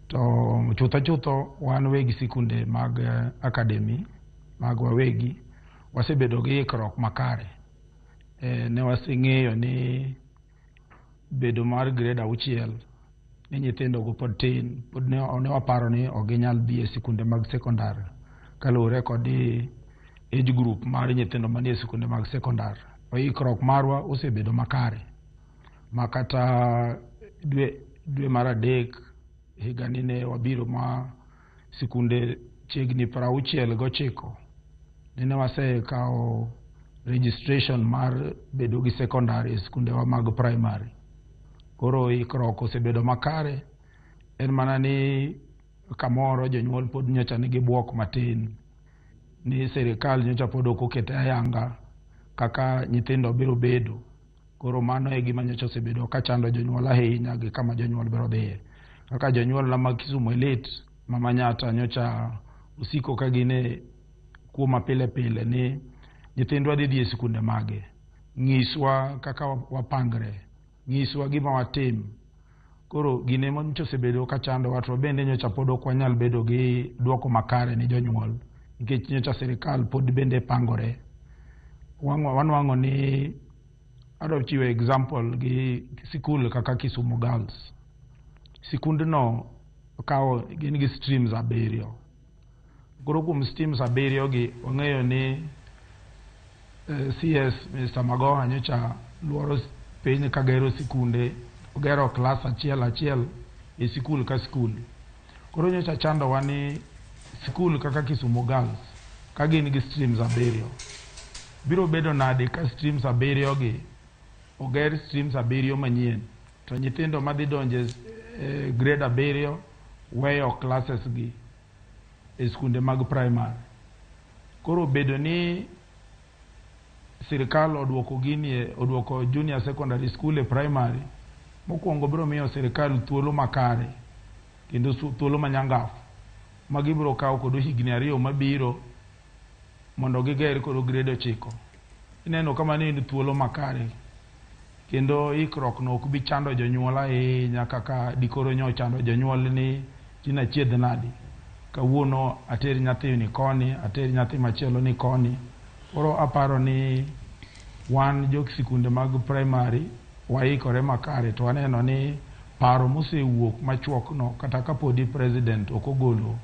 To chutho chutho wan weg sikunde mag academy mag wawegi wasebedo gi ikruok makare. Ne waseng'eyo ni bedo mar grade 6 ni nyithindo go pod tin, pod ne waparo ni ok ginyal dhi e sikunde mag sekondar kaluwore kod age group mar nyithindo manie sikunde mag sekondar. To ikruok marwa osebedo makare ma kata dwe mar 3 higani ne wabiro ma sikunde chiegni 69 nene wasekawo registration mar bedo gi sekondar e sikundewa mag primary. Koro ikruok osebedo makare, en mana ni kamoro jonyuol pod nyocha nigi buok matin ni sirikal nyocha pod ok okete ayanga kaka nyithindo biro bedo. Koro mano e gima nyocha osebedo kachando jonyuol ahinya gi kama jonyuol biro dhiye. Kaka jonyuol na mag Kisumu Elite ma Manyata nyocha osiko ka gin e kuo mapile pile ni nyithindwa dhi dhi e sikunde mage, nyiswa kaka wapangre, nyiswa gima watim. Koro gine ma nyocha osebedo kachandowa, to bende nyocha pod ok wanyal bedo gi duoko makare ni jonyuol nikech nyocha sirikal pod bende pangore. Wanwang'o ni adwa chiwo example gi sikul kaka Kisumu Girls. Sikundno kawo gin gi streams 7. Koro kuom streams 7 gi wang'eyo ni CS Mr. Magoha nyocha luoro piny kagero sikunde, ogero klas achiel achiel e sikul ka sikul. Koro nyocha chandowa ni sikul kaka Kisumu Girls ka gin gi streams 7 biro bedo nade ka streams 7 gi oger streams 7 manyien to nyithindo madhi donje e grade 7 weyo classes gi e skunde mag primary. Koro bedo ni sirikal oduoko gini, oduoko junior secondary school e primary, mokwongo biro miyo sirikal thuolo makare kendo thuolo manyangafu ma gibiro kawo kodo higni 2 mabiro mondo giger kodo grade 9. Ineno ka mano en thuolo makare kendo ikruok no ok bi chando jonyuol ahinya kaka dikoro nyo chando jonyuol ni tin achiedh nadi, kawuono ater nyathini koni, ater nyathi machielo ni koni. Koro aparo ni Wan jo sikunde mag primary waikore makare to waneno ni paro mosewuok machuok no kata kapodi president ok ogolo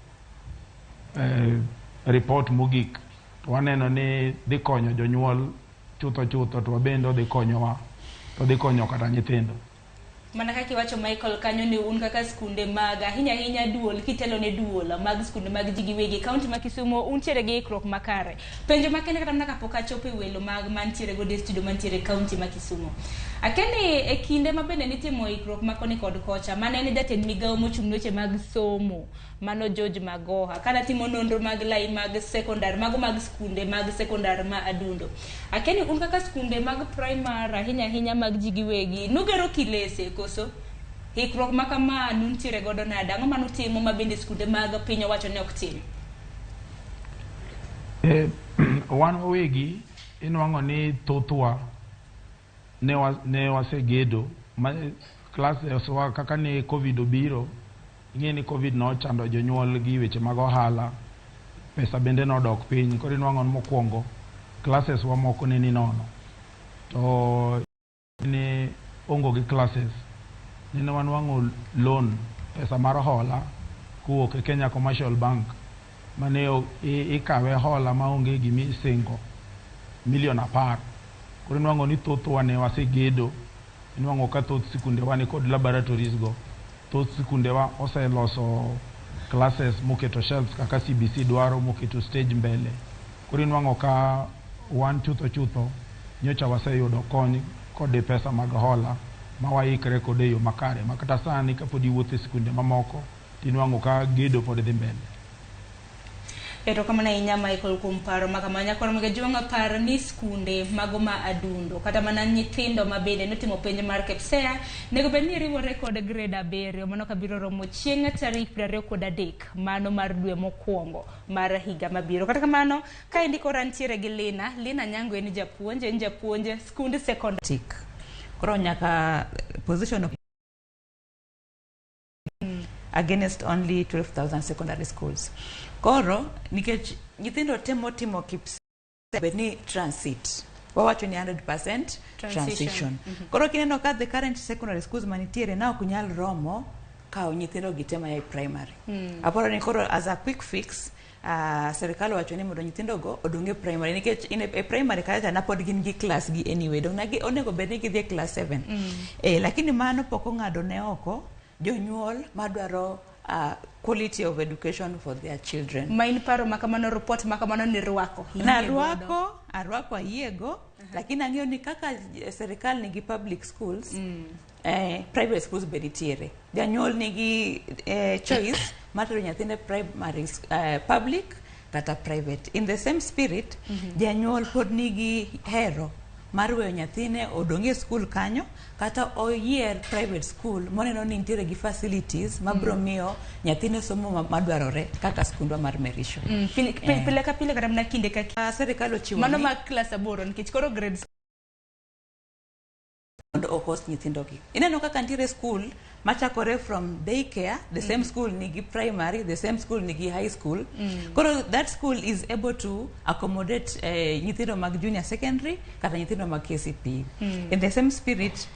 report mogik to waneno ni dhi konyo jonyuol chutho chutho to wabende odhi konyowa to dhi konyo kata nyithindo. Mana kaka iwacho Michael kanyo ni un kaka skunde mag ahinya ahinya duol kitelo ne duol mag skunde mag ji giwegi kaunti ma Kisumo untiere gi ikruok makare. Penjo makende kata mana kapok achopo e welo mag mantiere godo e studio mantiere e kaunti ma Kisumo. Akeni e kinde ma bende nitimo ikruok ma koni kod kocha mane en jatend migawo mochung' ne weche mag somo mano George Magoha kana timo nonro mag lai mag sekondar mago mag skunde mag sekondar ma Adundo. Akeni un kaka skunde mag primar ahinya ahinya mag ji giwegi nugero kilese koso ikruok ma kama nuntiere godo nade ang'o manutimo ma bende skunde mag piny owacho ne ok tim? Wan wawegi inwang'o ni thothwa ne wasegedo ma classes wa kaka ne Covid obiro ing'e ni Covid nochando jonyuol gi weche mag ohala pesa bende nodok piny koro inwang'o ni mokwongo classes wa moko ne ni nono to ne ongo gi classes nene wanwang'o loan pesa mar hola kowuok e Kenya Commercial Bank mane ikawe hola maonge gimisingo milion 10. Koro inwang'o ni thothwa ne wasegedo, inwang'o ka thoth sikundewa ni kod laboratories go, thoth sikundewa oseloso classes moketo shelves kaka CBC dwaro, moketo stage mbele. Koro inwang'o ka wan chutho chutho nyocha waseyudo kony kod pesa mag hola ma waikre kode e yo makare ma kata sani kapod iwuotho e sikunde mamoko tinwang'o ka gedo pod dhi mbele. Erokamano ahinya Michael kuom paro ma kama. Nyakwar Jwang' par ni skunde mago ma Adundo kata mana nyithindo ma bende notimo penj mar KPSEA nego bed ni riwore kod grade 7 mano kabiro romo chieng' tarik 23 mano mar dwe mokwongo mar higa mabiro. Kata kamano kaendi koro antiere gi Lina. Lina Nyango en japuonj skund sekondar. Koro nyaka position of against only 12,000 secondary schools. Koro nikech nyithindo temo timo KPSEA bed ni transit wawacho ni 100% transition. Koro kineno ka the current secondary schools manitiere na ok nyal romo kawo nyithindo gi te maya e primary. Aparo ni koro as a quick fix serikal owacho ni mondo nyithindo go odong e primary nikech in e primary kacha na pod gin gi class gi anyway dong na onego bed ni gidhi e class 7. Lakini mano pok ong'ado ne oko jonyuol madwaro quality of education for their children. Ma in paro makamano, report makamano ni rwako. Na arwako ayiego, lakini ang'eyo ni kaka serikal nigi public schools, private schools be nitiere. Janyuol nigi choice mar tero nyathine primary public kata private. In the same spirit, janyuol pod nigi hero mar weyo nyathine odong' e school kanyo kata oyier private school moneno ni nitiere gi facilities mabiro miyo nyathine somo madwarore kaka skundwa mar Merisho. Pile ka pile kata mana kinde ka kinde. Serikal ochiwo mano mag klas 8 nikech koro grade mondo ohost nyithindogi. Ineno kaka nitiere school machakore from daycare, the same school nigi primary, the same school nigi high school. Koro that school is able to accommodate nyithindo mag junior secondary kata nyithindo mag KCPE. In the same spirit,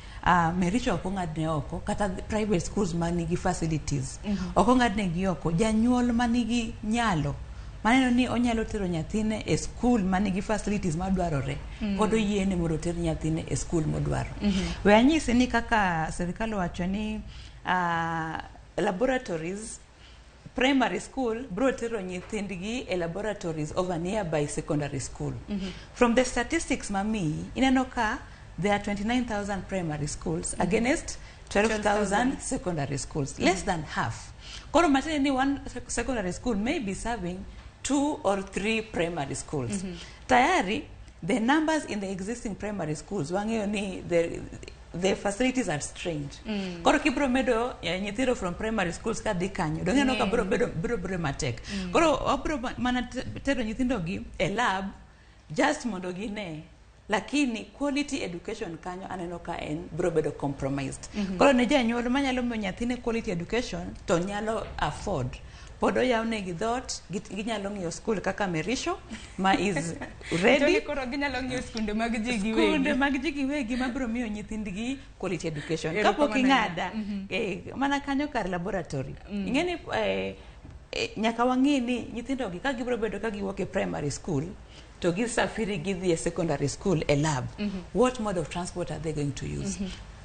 Mericho ok ong'adne oko kata private schools manigi facilities. Ok ong'adnegi oko. Janyuol manigi nyalo maneno ni onyalo tero nyathine e school manigi facilities madwarore pod oyiene mondo oter nyathine e school modwaro. We anyisi ni kaka serikal owacho ni laboratories primary school bro tero nyithindgi e laboratories of a nearby secondary school. From the statistics mamiyi, ineno ka there are 29,000 primary schools against 12,000 secondary schools, less than half. Koro matiende ni one secondary school may be serving 2 or 3 primary schools. Tayari, the numbers in the existing primary schools, wang'eyo ni the facilities are strained. Koro kibro medo nyithindo from primary schools kadhi kanyo, dong ineno ka bro bedo matek. Koro wabro mana tero nyithindo gi e lab just mondo gine. Lakini quality education kanyo aneno ka en bro bedo compromised. Koro ne janyuol manyalo miyo nyathine quality education to nyalo afford. Pod oyawnegi dhoot, ginyalo ng'iyo skul kaka Merisho ma is ready. Joni koro ginyalo ng'iyo skunde mag ji giwegi. Skunde mag ji giwegi mabiro miyo nyithindgi quality education. Erokamano Kapok ahinya. ing'ada, mana kanyo kar laboratory. Ing'e ni nyaka wang'i ni nyithindo gi ka gibiro bedo ka giwuok e primary school to gisafiri gidhi e secondary school e lab. What mode of transport are they going to use?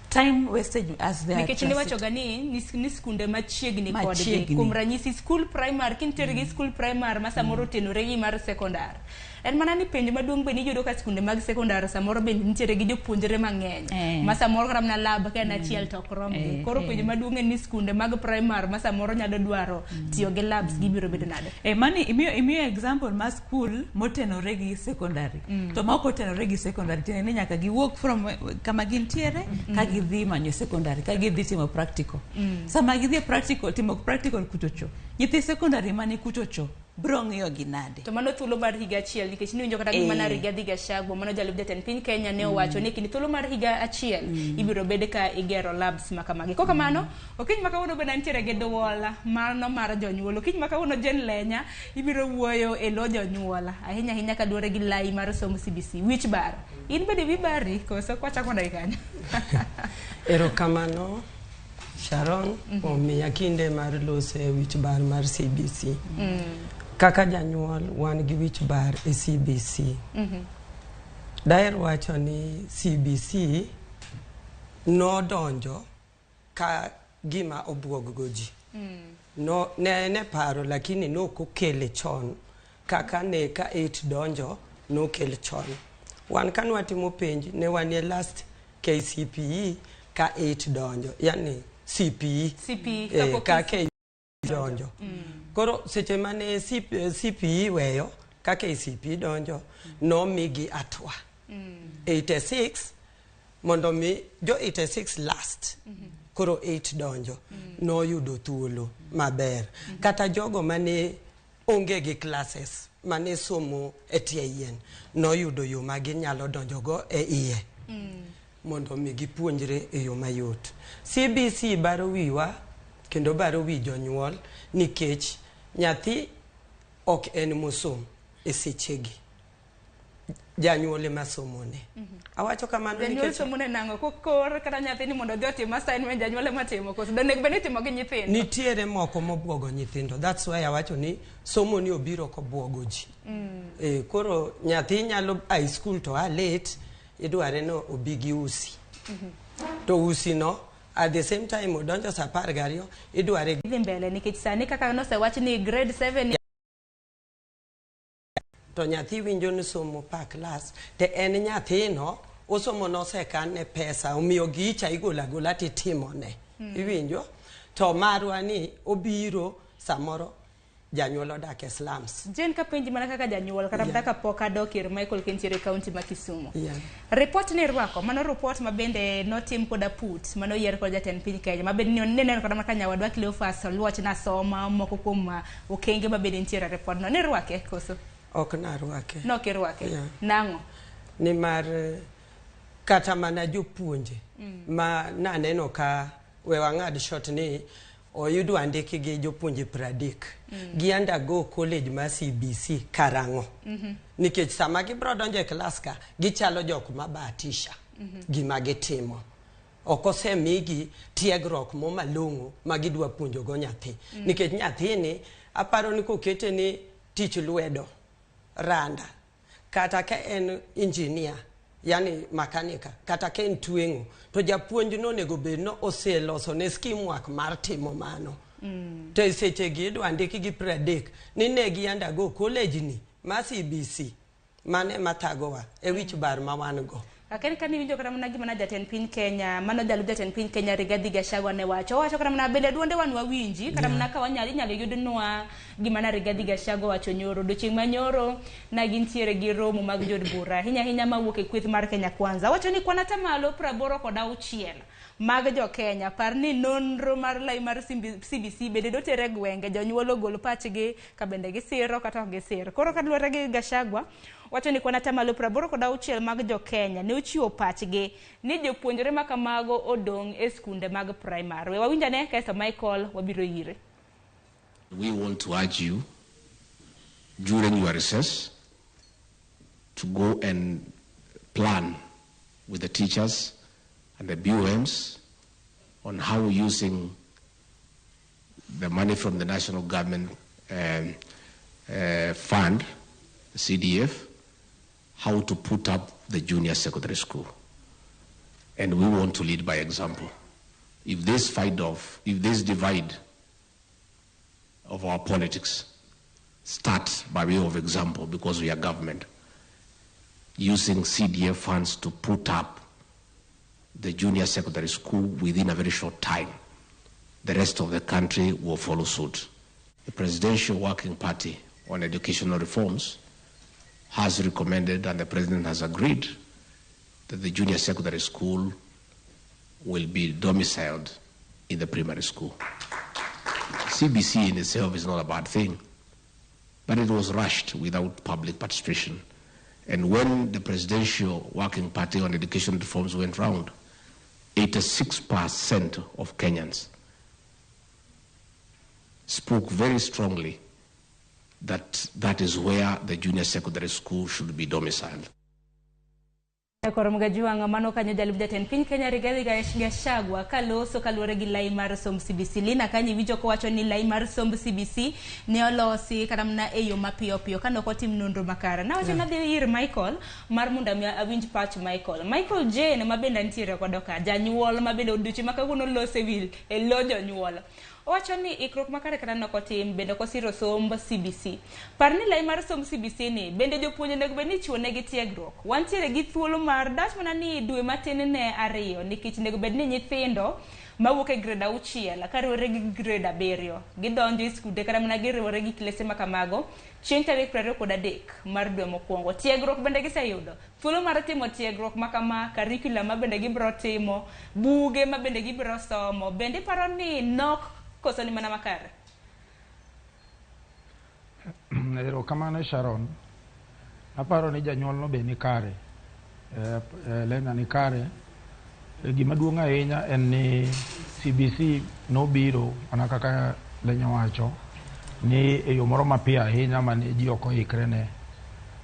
Time wastage as they are Nikech transit- niwachoga ni skunde machiegni kodgi. Machiegni. Kuom ranyisi skul primary kintiere gi skul primary ma samoro otenore gi mar secondar. En mana ni penjo maduong' bende iyudo ka skunde mag secondar samoro bende nitiere gi jopuonjre mang'eny. Ma samoro kata mana lab ka en achiel to ok romgi. Koro penjo maduong' en ni skunde mag primary ma samoro nyalo dwaro tiyo gi labs gibiro bedo nade? Mani imiyo example mar school motenore gi secondary. To ma ok otenore gi secondary tiende ni nyaka giwuok from kama gintiere ka gidhi manyo secondary ka gidhi timo practical. Sama gidhi e practical timo practical kuchocho, nyithi secondary mani kuchocho biro ng'iyo gi nade? To mano thuolo mar higa achiel nikech niwinjo kata gima na Rigathi Gachagua mano jalup jatend piny Kenya ne owacho ni kind thuolo mar higa achiel ibiro bed ka igero labs ma kamagi. Kok kamano, okinyi ma kawuono bende antiere gi duol mano mar jonyuol. Okinyi ma kawuono Jane Lenya ibiro wuoyo e lo jonyuol ahinya ahinya kaluwore gi lai mar somo CBC. Wich bar. In bende wi bari koso kwachako dakika kanyo? Erokamano Sharon kuom miya kinde mar loso e wich bar mar CBC. Kaka janyuol wan gi wich bar e CBC. Daher wacho ni CBC nodonjo ka gima obuog go ji. No, ne en e paro lakini nok okele chon kaka ne ka 8 donjo nokel chon. Wan ka nwatimo penj ne wanie last KCPE ka 8 donjo, yani CPE. CPE, kapok ka K donjo. Koro seche mane CPE weyo ka KCPE donjo nomigi atwa 86 mondo mi jo 86 last koro 8 donjo noyudo thuolo maber. Kata jogo mane onge gi classes mane somo e tie yien noyudo yo ma ginyalo donjogo e iye mondo mi gipuonjre e yo mayot. CBC baro wiwa kendo baro wi jonyuol nikech nyathi ok en mosom e sechegi. Janyuol ema somone. Awacho kamano Janyuol nikech somo ne nang'o? Kokor kata nyathini mondo odhi otim assignment janyuol ema timo koso onego bed ni itimo gi nyithindo? nitiere moko mobuogo nyithindo. That's why awacho ni somo ni obiro kobuogo ji. Koro nyathi nyalo high school to a late idware no obi gi usi. To usi no at the same time odonjo saa 12 idware Dhi mbele nikech sani kaka nosewach ni grade 7 to nyathi winjo ni somo pa klas te en nyathino osomo nosekan ne pesa omiyo gicha igolo agola titimone. Iwinjo to marwa ni obiro samoro janyuol odak e slums. Jane kapenji mana kaka janyuol kata kaka pok adok ir Michael Kentiere e kaunti ma Kisumu. Report ni rwako, mano report ma bende notim koda put mano yier kod jatend piny Kenya ma bende ne neno kata maka nyawadwa Cleophas Oluoch nasoma moko kuom okenge ma bende nitiere e report no. Nirwake koso? Ok narwake. Nok irwake. Nang'o? Nimar kata mana jopuonje ma naneno ka we wang'ad short ni oyudo andiki gi jopuonje 30 gi undergo college mar CBC karang'o. Nikech sama gibiro donjo e klas ka gichalo jok mabahatisha gima gitimo. Ok osemigi tiegruok mo malong'o ma gidwa puonjogo nyathi. Nikech nyathini aparo ni kokete ni tich lwedo randa kata ka en engineer yani makanika kata ka en tweng'o to japuonj no onego bed no oseloso ne scheme work mar timo mano. To e sechegi idwa ndiki gi 30 ni ne gi undergo college ni ma CBC mane mathagowa e wich bar ma wan go. Aken ka niwinjo kata mana gima na jatend piny Kenya mano jalup jatend piny Kenya Rigathi Gachagua ne wacho owacho kata mana bende duonde wan wawinji kata mana ka wanyalo inyalo yudnwa gima na Rigathi Gachagua wacho nyoro odiochieng' ma nyoro na gintiere gi romo mag jood bura ahinya ahinya mawuok e kweth mar Kenya Kwanza wacho ni kwan atamalo 86 mag jo Kenya par ni nonro mar lai mar CBC bende dotere e gwenge jonyuol ogol pachgi ka bende gisiro kata ok gisir. Koro kaluwore gi Gachagua wacho ni kwan atamalo 86 mag jo Kenya ne ochiwo pachgi ni jopuonjre ma kamago odong' e skunde mag primary. We wawinj ane kaeto Michael wabiro ire. We want to urge you during your recess to go and plan with the teachers and the BOMs on how using the money from the national government fund, CDF, how to put up the junior secondary school. And we want to lead by example. If this fight off, if this divide of our politics starts by way of example, because we are government, using CDF funds to put up the junior secondary school within a very short time, the rest of the country will follow suit. The Presidential Working Party on Educational Reforms has recommended, and the President has agreed, that the junior secondary school will be domiciled in the primary school. CBC in itself is not a bad thing, but it was rushed without public participation. And when the Presidential Working Party on Education Reforms went round, 86% of Kenyans spoke very strongly that that is where the junior secondary school should be domiciled. Koro Mgajuang mano kanyo jalup jatend piny Kenya Rigathi Gachagua kaloso kaluwore gi lai mar somb CBC. Lina kanyo iwinjo kowacho ni lai mar somb CBC ne olosi kata mana e yo mapiyo piyo kane ok otim nonro makare. Nawacho nadhi ir Michael mar mondo mi awinj pach Michael. Michael Jane ma bende nitiere godo ka janyuol ma bende odiochieng' ma kawuono lose wi e lo jonyuol. Owacho ni ikruok makare kata ne ok otim bende ok osiro somb CBC. Par ni lai mar somb CBC ni bende jopuonj onego bed ni ichiwo negi tiegruok. Wantiere gi thuolo mar dach mana ni dwe matin ne ariyo nikech onego bed ni nyithindo mawuok e grade 6 kariwore gi grade 7 gidonjo e skunde kata mana giriwore gi klese ma kamago chieng' tarik 23 mar dwe mokwongo. Tiegruok bende giseyudo thuolo mar timo tiegruok ma kama, curriculum ma bende gibiro timo, buge ma bende gibiro somo. Bende iparo ni nok koso ni mana makare? Erokamano Sharon. Aparo ni janyuol no be ni kare. Lena ni kare. Gima duong' ahinya en ni CBC nobiro mana kaka Lenya wacho ni e yo moro mapiyo ahinya mane ji ok oikre ne.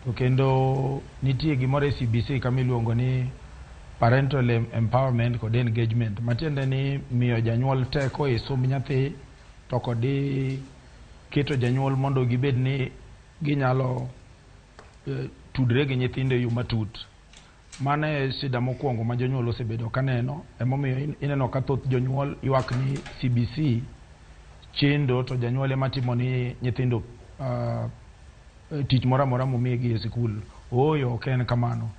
To kendo nitie gimoro e CBC kama iluongo ni parental empowerment kod engagement, matiende ni miyo janyuol teko e somb nyathi to kod keto janyuol mondo gibed ni ginyalo tudre gi nyithindo e yo matut. Mano e shida mokwongo ma jonyuol osebedo kaneno, emomiyo ineno ka thoth jonyuol ywak ni CBC chendo to janyuol ema timo ni nyithindo tich moro amora momigi e sikul. Ooyo, ok en kamano.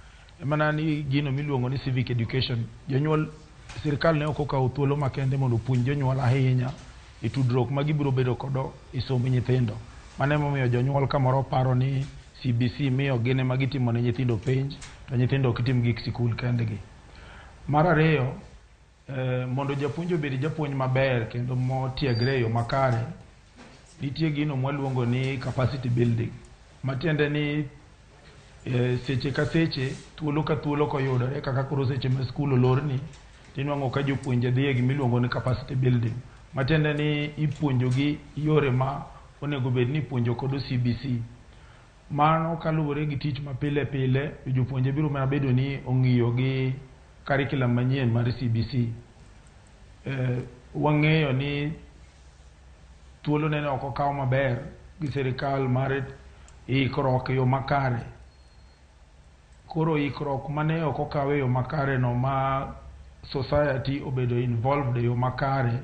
Mana ni gino miluongo ni civic education, jonyuol sirikal ne ok okawo thuolo makende mondo opuonj jonyuol ahinya e tudruok ma gibiro bedo kodo e somb nyithindo. Mano emomiyo jonyuol kamoro paro ni CBC miyo gin ema gitimo ne nyithindo penj to nyithindo ok tim gik sikul kendgi. Mar ariyo, mondo japuonj obed japuonj maber kendo motiegre e yo makare, nitie gino mwaluongo ni capacity building, matiende ni seche ka seche, thuolo ka thuolo koyudore, kaka koro seche ma skul olorni, tinwang'o ka jopuonje dhi e gimiluongo ni capacity building, matiende ni ipuonjogi yore ma onego bed ni ipuonjo kodo CBC. Mano kaluwore gi tich ma pile pile, jopuonje biro mana bedo ni ong'iyo gi curriculum manyien mar CBC. Wang'eyo ni thuolo nene ok okaw maber gi sirikal mar ikruok e yo makare. Koro ikruok mane ok okaw e yo makare no ma society obedo involved e yo makare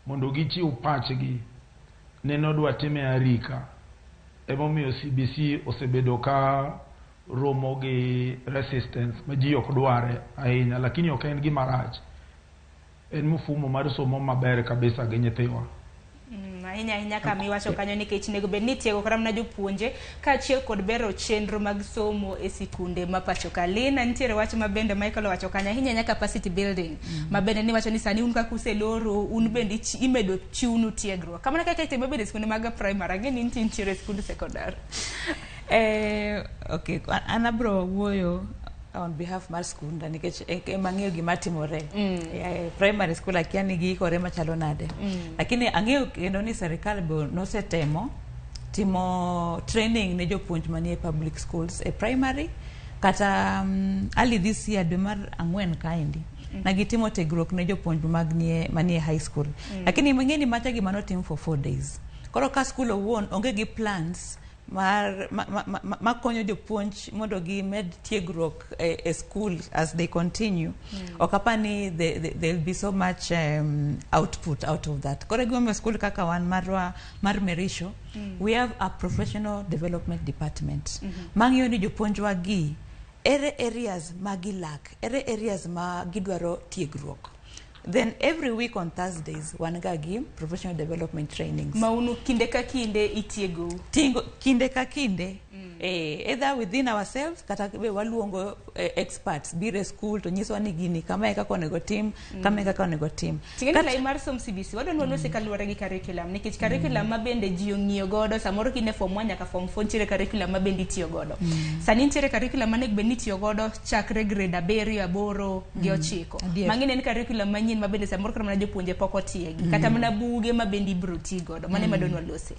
mondo gichiw pachgi nene odwa time arika. Emomiyo CBC osebedo ka romo gi resistance ma ji ok dware ahinya, lakini ok en gima rach. En mfumo mar somo maber kabisa gi nyithiwa. Ahinya ahinya kama iwacho kanyo nikech nego bed ni tiego kata mana jopuonje kaachiel kod bero chenro mag somo e sikunde ma pacho ka. Lina, nitiere wach ma bende Michael owacho kanyo ahinya ahinya capacity building ma bende niwacho ni sani un kaka useloro un bende imedo chiwnu tiegruok. Kamano kaka itimo bende e sikunde mag primary, ang'e ni nitiere e sikund secondary. Okay, an abro wuoyo on behalf mar skunda nikech ema ang'eyo gima timore. Primary school akia ni giikore machalo nade. Lakini ang'eyo kendo ni serikal be nosetemo timo training ne jopuonj manie public schools e primary kata early this year dwe mar 4 kaendi na gitimo tiegruok ne jopuonj mag nie manie high school. Lakini mang'e ni macha gima notim for 4 days. Koro ka school owuon onge gi plans mar ma konyo jopuonj mondo gimed tiegruok e school as they continue. Ok apar ni there'll be so much output out of that. Koro gimomiyo school kaka wan marwa mar Merisho, we have a professional development department mang'iyo ni jopuonjwa gi ere areas ma gilak, ere areas ma gidwaro tiegruok. Then every week on Thursdays wan ga gi professional development trainings. Maunu kinde ka kinde itiegou? Tingo, kinde ka kinde. Either within ourselves kata be waluongo experts biro e school to nyisowa ni gini kama e kaka onego tim, kama e kaka onego tim. Ting'eni lai mar som CBC wadwa ni walose kaluwore gi curriculum, nikech curriculum ma bende ji ong'iyo godo samoro kine form 1 nyaka form 4 nitiere curriculum ma bende itiyo godo. Sani nitiere curriculum manego bed ni itiyo godo chakre grade 7, 8 gi 9. Mang'eni en curriculum manyien ma bende samoro kata mana jopuonje pok otiegi, kata mana buge ma bende ibiro ti godo. Mano ema dwa ni walose.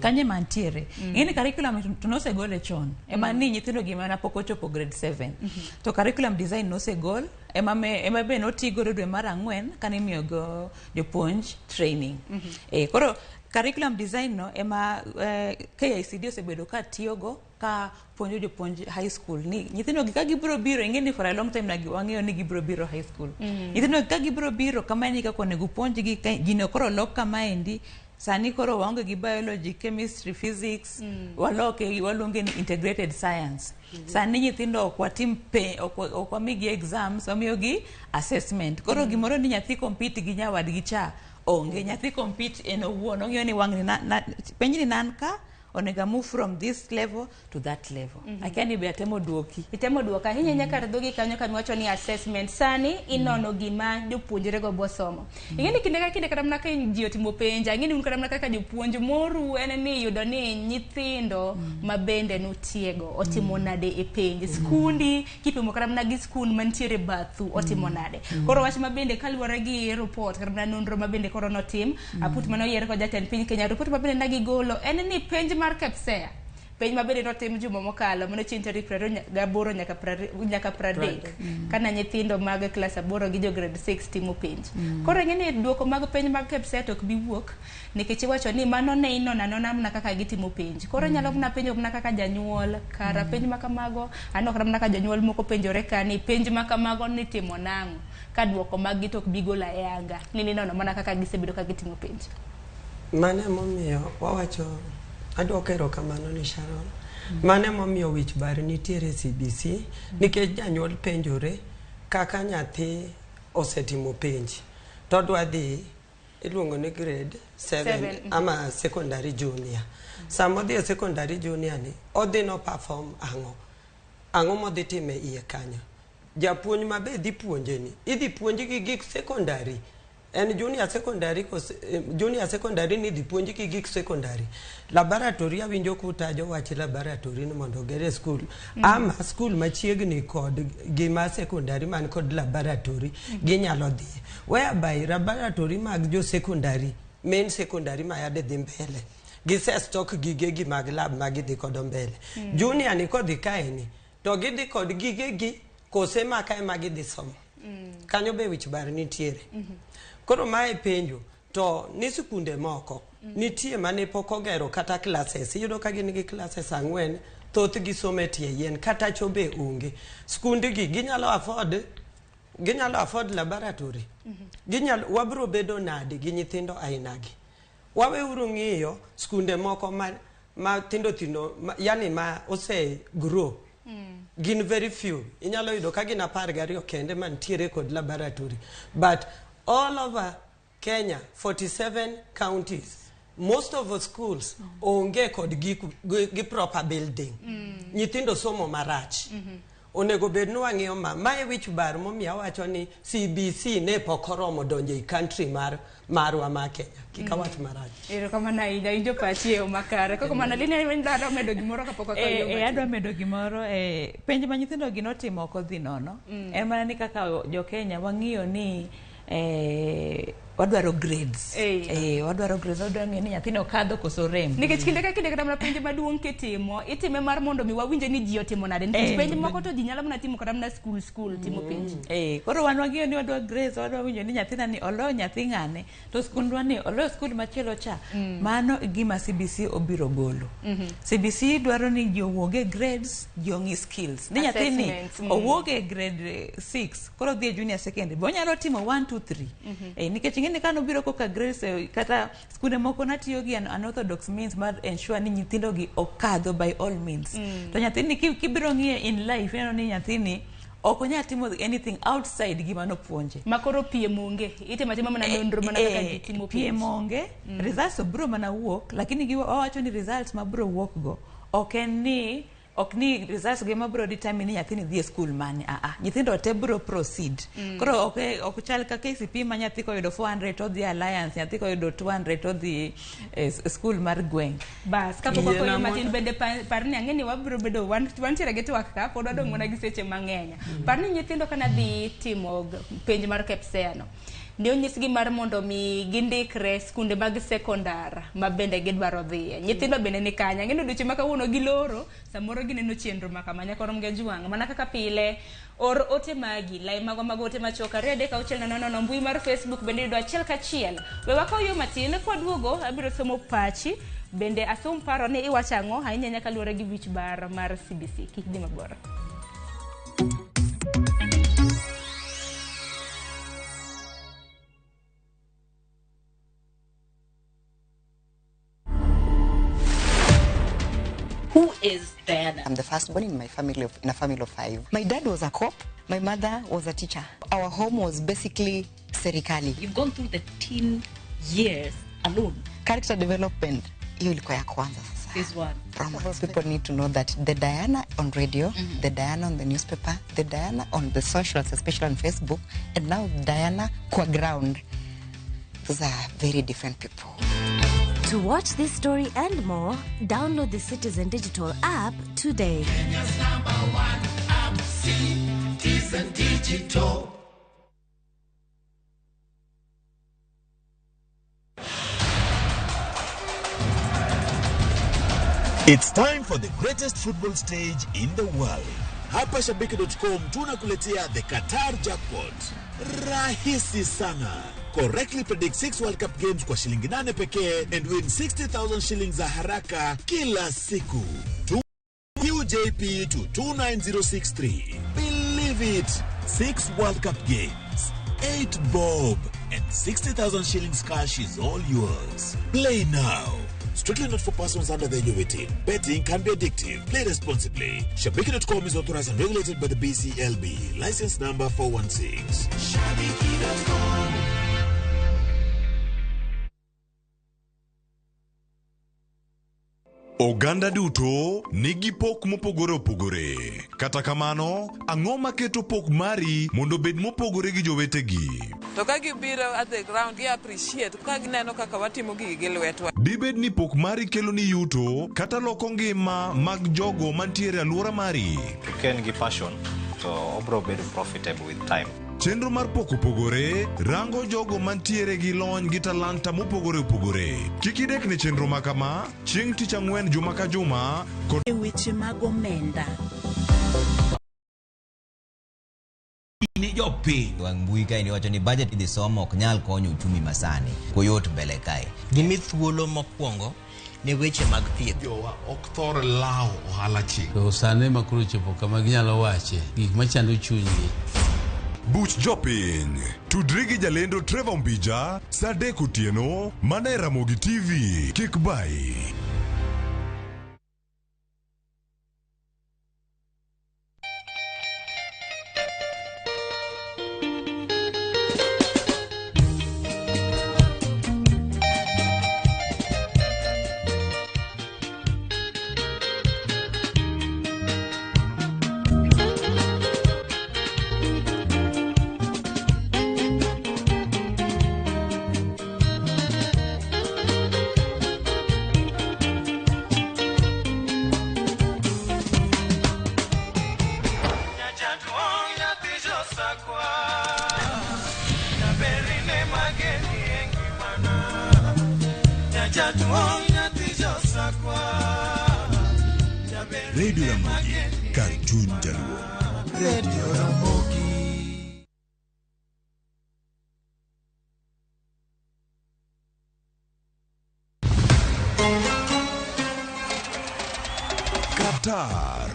Kanyo ema ntiere. Ing'eni curriculum to nosegole chon. Ema ni nyithindo gi mana pok ochopo grade 7. To curriculum design nosegol, ema be noti godo dwe mar 4 kane imiyo go jopuonj training. Koro curriculum design no ema KICD osebedo ka tiyogo ka puonjo jopuonj high school ni nyithindo gi ka gibiro biro, ing'e ni for a long time na wang'eyo ni gibiro biro high school. Nyithindo gi ka gibiro biro kama en kaka onego puonjgi, gino koro lok kamaendi. Sani koro waonge gi biology, chemistry, physics, waloke waluonge ni integrated science. Sani nyithindo ok watim pe, ok wamigi exams, wamiyogi assessment. Koro gimoro ni nyathi compete gi nyawadgi cha onge, nyathi compete en owuon, ong'iyo ni wang'ni na, penj ni nan ka onego move from this level to that level. Akia ni be atemo duoki. Itemo duoko ahinya ahinya kar dhogi kanyo kama iwacho ni assessment sani inono gima jopuonjre go bosomo. Ing'e ni kinde ka kinde kata mana ka ji otimo penj, ang'e ni un kata mana kaka jopuonj moru en ni yudo ni nyithindo ma bende nutiego otimo nade e penj. Skundi kipimo kata mana gi skul mantiere bathu otimo nade. Koro wach ma bende kaluwore gi report kata mana nonro ma bende koro notim, aput mane oyier kod jatend piny Kenya, report ma bende nagigolo en ni penj mar KPSEA, penj ma bende notim juma mokalo mano chieng' tarik 28 nyaka 30 kana nyithindo mag klas 8 gi jo grade 6 timo penj. Koro ing'e ni duoko mag penj mag KPSEA to ok bi wuok nikech iwacho ni mano ne inono anona mana kaka gitimo penj. Koro inyalo mana penjo mana kaka janyuol kara penj ma kamago aneno kata mana ka jonyuol moko penjore ka ni penj ma kamago nitimo nang'o ka duoko mag gi to ok bi golo ayanga ni ninono mana kaka gisebedo ka gitimo penj. Mano emomiyo wawacho, aduoko erokamano ni Sharon. Mano emomiyo wich bar nitiere CBC, nikech janyuol penjore kaka nyathi osetimo penj to odwa dhi iluongo ni grade 7 7, ama secondary junior. Sama odhi e secondary junior ni odhi no perform ang'o? Ang'o modhi timo e iye kanyo? Japuonj ma be dhi puonje ni idhi puonj gi gik secondary, en junior secondary kose, junior secondary ni idhi puonj gi gik secondary. Laboratory awinjo kutajo wach laboratory ni mondo oger e skul ama skul machiegni kod gima secondary man kod laboratory ginyalo dhiye, whereby laboratory mag jo secondary, main secondary ma yade dhi mbele gise stock gigegi mag lab ma gidhi kodo mbele. Junior ni kodhi kaeni to gidhi kod gigegi kose maka ema gidhi somo kanyo be wich bar nitiere. Koro mae penjo to ni sikunde moko nitie mane pok ogero kata classes, iyudo ka gin gi classes 4, thothgi somo e tie yien kata cho be onge. Skundgi ginyalo afford laboratory? Ginyalo wabro bedo nade gi nyithindo ainagi? Waweuru ng'iyo skunde moko ma tindo tindo ma, yani ma ose grow gin very few, inyalo yudo ka gin 12 kende mantiere kod laboratory, but all over Kenya, 47 counties, most of the schools onge kod gi proper building. Nyithindo somo marach. Onego bed ni wang'iyo ma. Mae wich bar momiyo awacho ni CBC ne pok oromo donjo ei country marwa ma Kenya. Kik awach marach. Erokamano ahinya, winjo pachi e yo makare. Koko mana Lina dwaro medo gimoro kapok wakawo yo matin. Adwa medo gimoro penj ma nyithindo gi notimo ok odhi nono. En mana ni kaka jo Kenya wang'iyo ni wadwaro grades. Wadwaro grades, wadwaro ng'eyo ni nyathino okadho koso rem. Nikech kinde ka kinde kata mana penj maduong' kitimo, itime mar mondo mi wawinje ni ji otimo nade. Nikech penj moko to ji nyalo mana timo kata mana school timo penj. Koro wan wang'iyo ni wadwa grades, wadwa winjo ni nyathina ni oloyo nyathi ng'ane, to skundwa ni oloyo skul machielo cha. Mano e gima CBC obiro golo. CBC dwaro ni ji owuog e grades, ji ong'i skills. Ni nyathini Assessments, owuog e grade 6, koro odhi e junior secondary. Be onyalo timo 1 2 3. Nikech ing'e ni kane obiro koka grades kata skunde moko natiyo gi unorthodox means mar ensure ni nyithindo gi okadho by all means. To nyathini kibiro ng'iye in life, ineno ni nyathini ok onyal timo anything outside gima nopuonje. Ma koro piem onge, itimo atima mana nonro mana kaka ji timo penj. Piem onge, results biro mana wuok, lakini wawacho ni results ma biro wuok go ok en ni ok ni results gi ma biro determine ni nyathini dhi e school mane. Nyithindo te biro proceed. Koro ok chal ka KCPE ma nyathi koyudo 400 to odhi Alliance, nyathi koyudo 200 to odhi school mar gweng'. Bas, kapok wakoyo matin bende par ni ang'e ni wabiro bedo wantiere gi twak ka pod wadong' mana gi seche mang'eny. Par ni nyithindo kana dhi timo penj mar KPSEA no, ne onyisgi mar mondo mi gindikre skunde mag sekondar ma bende gidwaro dhiye. Nyithindo bende ni kanya. Ang'e ni odiochieng' ma kawuono giloro, samoro gineno chenro ma kama. Nyaka rom gi Ajwang'. Mana kaka pile, or ote magi, lai magwa mag ote machuok 2 3 6 0 0, mbui mar Facebook bende yudo achiel kachiel. We wakaw yo matin, kwaduogo abiro somo pachi, bende asom paro ni iwacho ang'o ahinya ahinya kaluwore gi wich bar mar CBC. Kik dhi mabor. Who is Diana? I'm the firstborn in my family in a family of 5. My dad was a cop. My mother was a teacher. Our home was basically serikali. You've gone through the teen years alone. Character development, hiyo ilikuwa ya kwanza sasa. This one. Promise. People need to know that the Diana on radio, the Diana on the newspaper, the Diana on the socials, especially on Facebook, and now Diana kwa ground. Those are very different people. To watch this story and more, download the Citizen Digital app today. Kenya's #1 app, Citizen Digital. It's time for the greatest football stage in the world. Hapa Shabiki.com tunakuletea the Qatar Jackpot. Rahisi sana. Correctly predict 6 World Cup games kwa shilingi 8 pekee and win 60,000 shillings za haraka kila siku. QJP to 29063. Believe it. 6 World Cup games, 8 bob, and 60,000 shillings cash is all yours. Play now. Strictly not for persons under the age of 18. Betting can be addictive. Play responsibly. Shabiki.com is authorized and regulated by the BCLB. License number 416. Shabiki.com. Oganda duto nigi pok mopogore opogore. Kata kamano, ang'o maketo pok mari mondo obed mopogore gi jowetegi? To ka gibiro at the ground, gi appreciate ka gineno kaka watimo gigi gi lwetwa. Dibed ni pok mari kelo ni yuto kata loko ngima mag jogo mantiere e alwora mari. Ka en gi passion to obro bedo profitable with time. Chenro mar pok opogore rango jogo mantiere gi lony gi talanta mopogore opogore. Kik idek ne chenro ma kama chieng' tich ang'wen juma ka juma kod E weche mag omenda. Ni jopiny. Wang' mbui kae ni wacho ni budget idhi somo ok nyal konyo uchumi masani. Koyot mbele kae. Gimi thuolo mokwongo ne weche mag thieth. Jowa ok thor lawo ohala chik. To sani ma koro chopo kama ginyalo wache gik machando chunygi. Buch Jopiny. Tudri gi jalendo Trevor Mbija saa 3 otieno mana e Ramogi TV. Kik bai. Radio Ramogi, kar chuny Jaluo. Radio Ramogi. Qatar,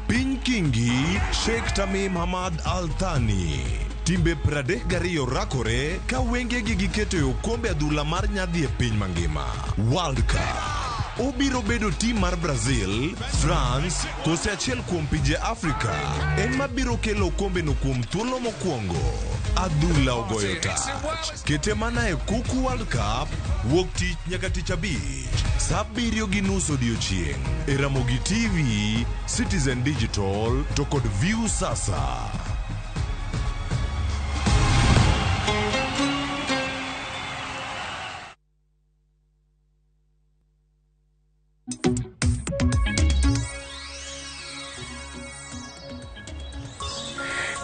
piny Kingi, Sheikh Tamim Hamad Al Thani. Timbe 32 rakore ka wengegi giketo e okombe adhula mar nyadhi e piny mangima. World Cup. Obiro bedo tim mar Brazil, France, kose achiel kuom pinje Afrika ema biro kelo okombeno kuom thuolo mokwongo. Adhula ogoyo tach. Kete mana e Kuku World Cup, wuok tich nyaka tich abich, sa 7:30 odiochieng'. E Ramogi TV, Citizen Digital to kod View Sasa.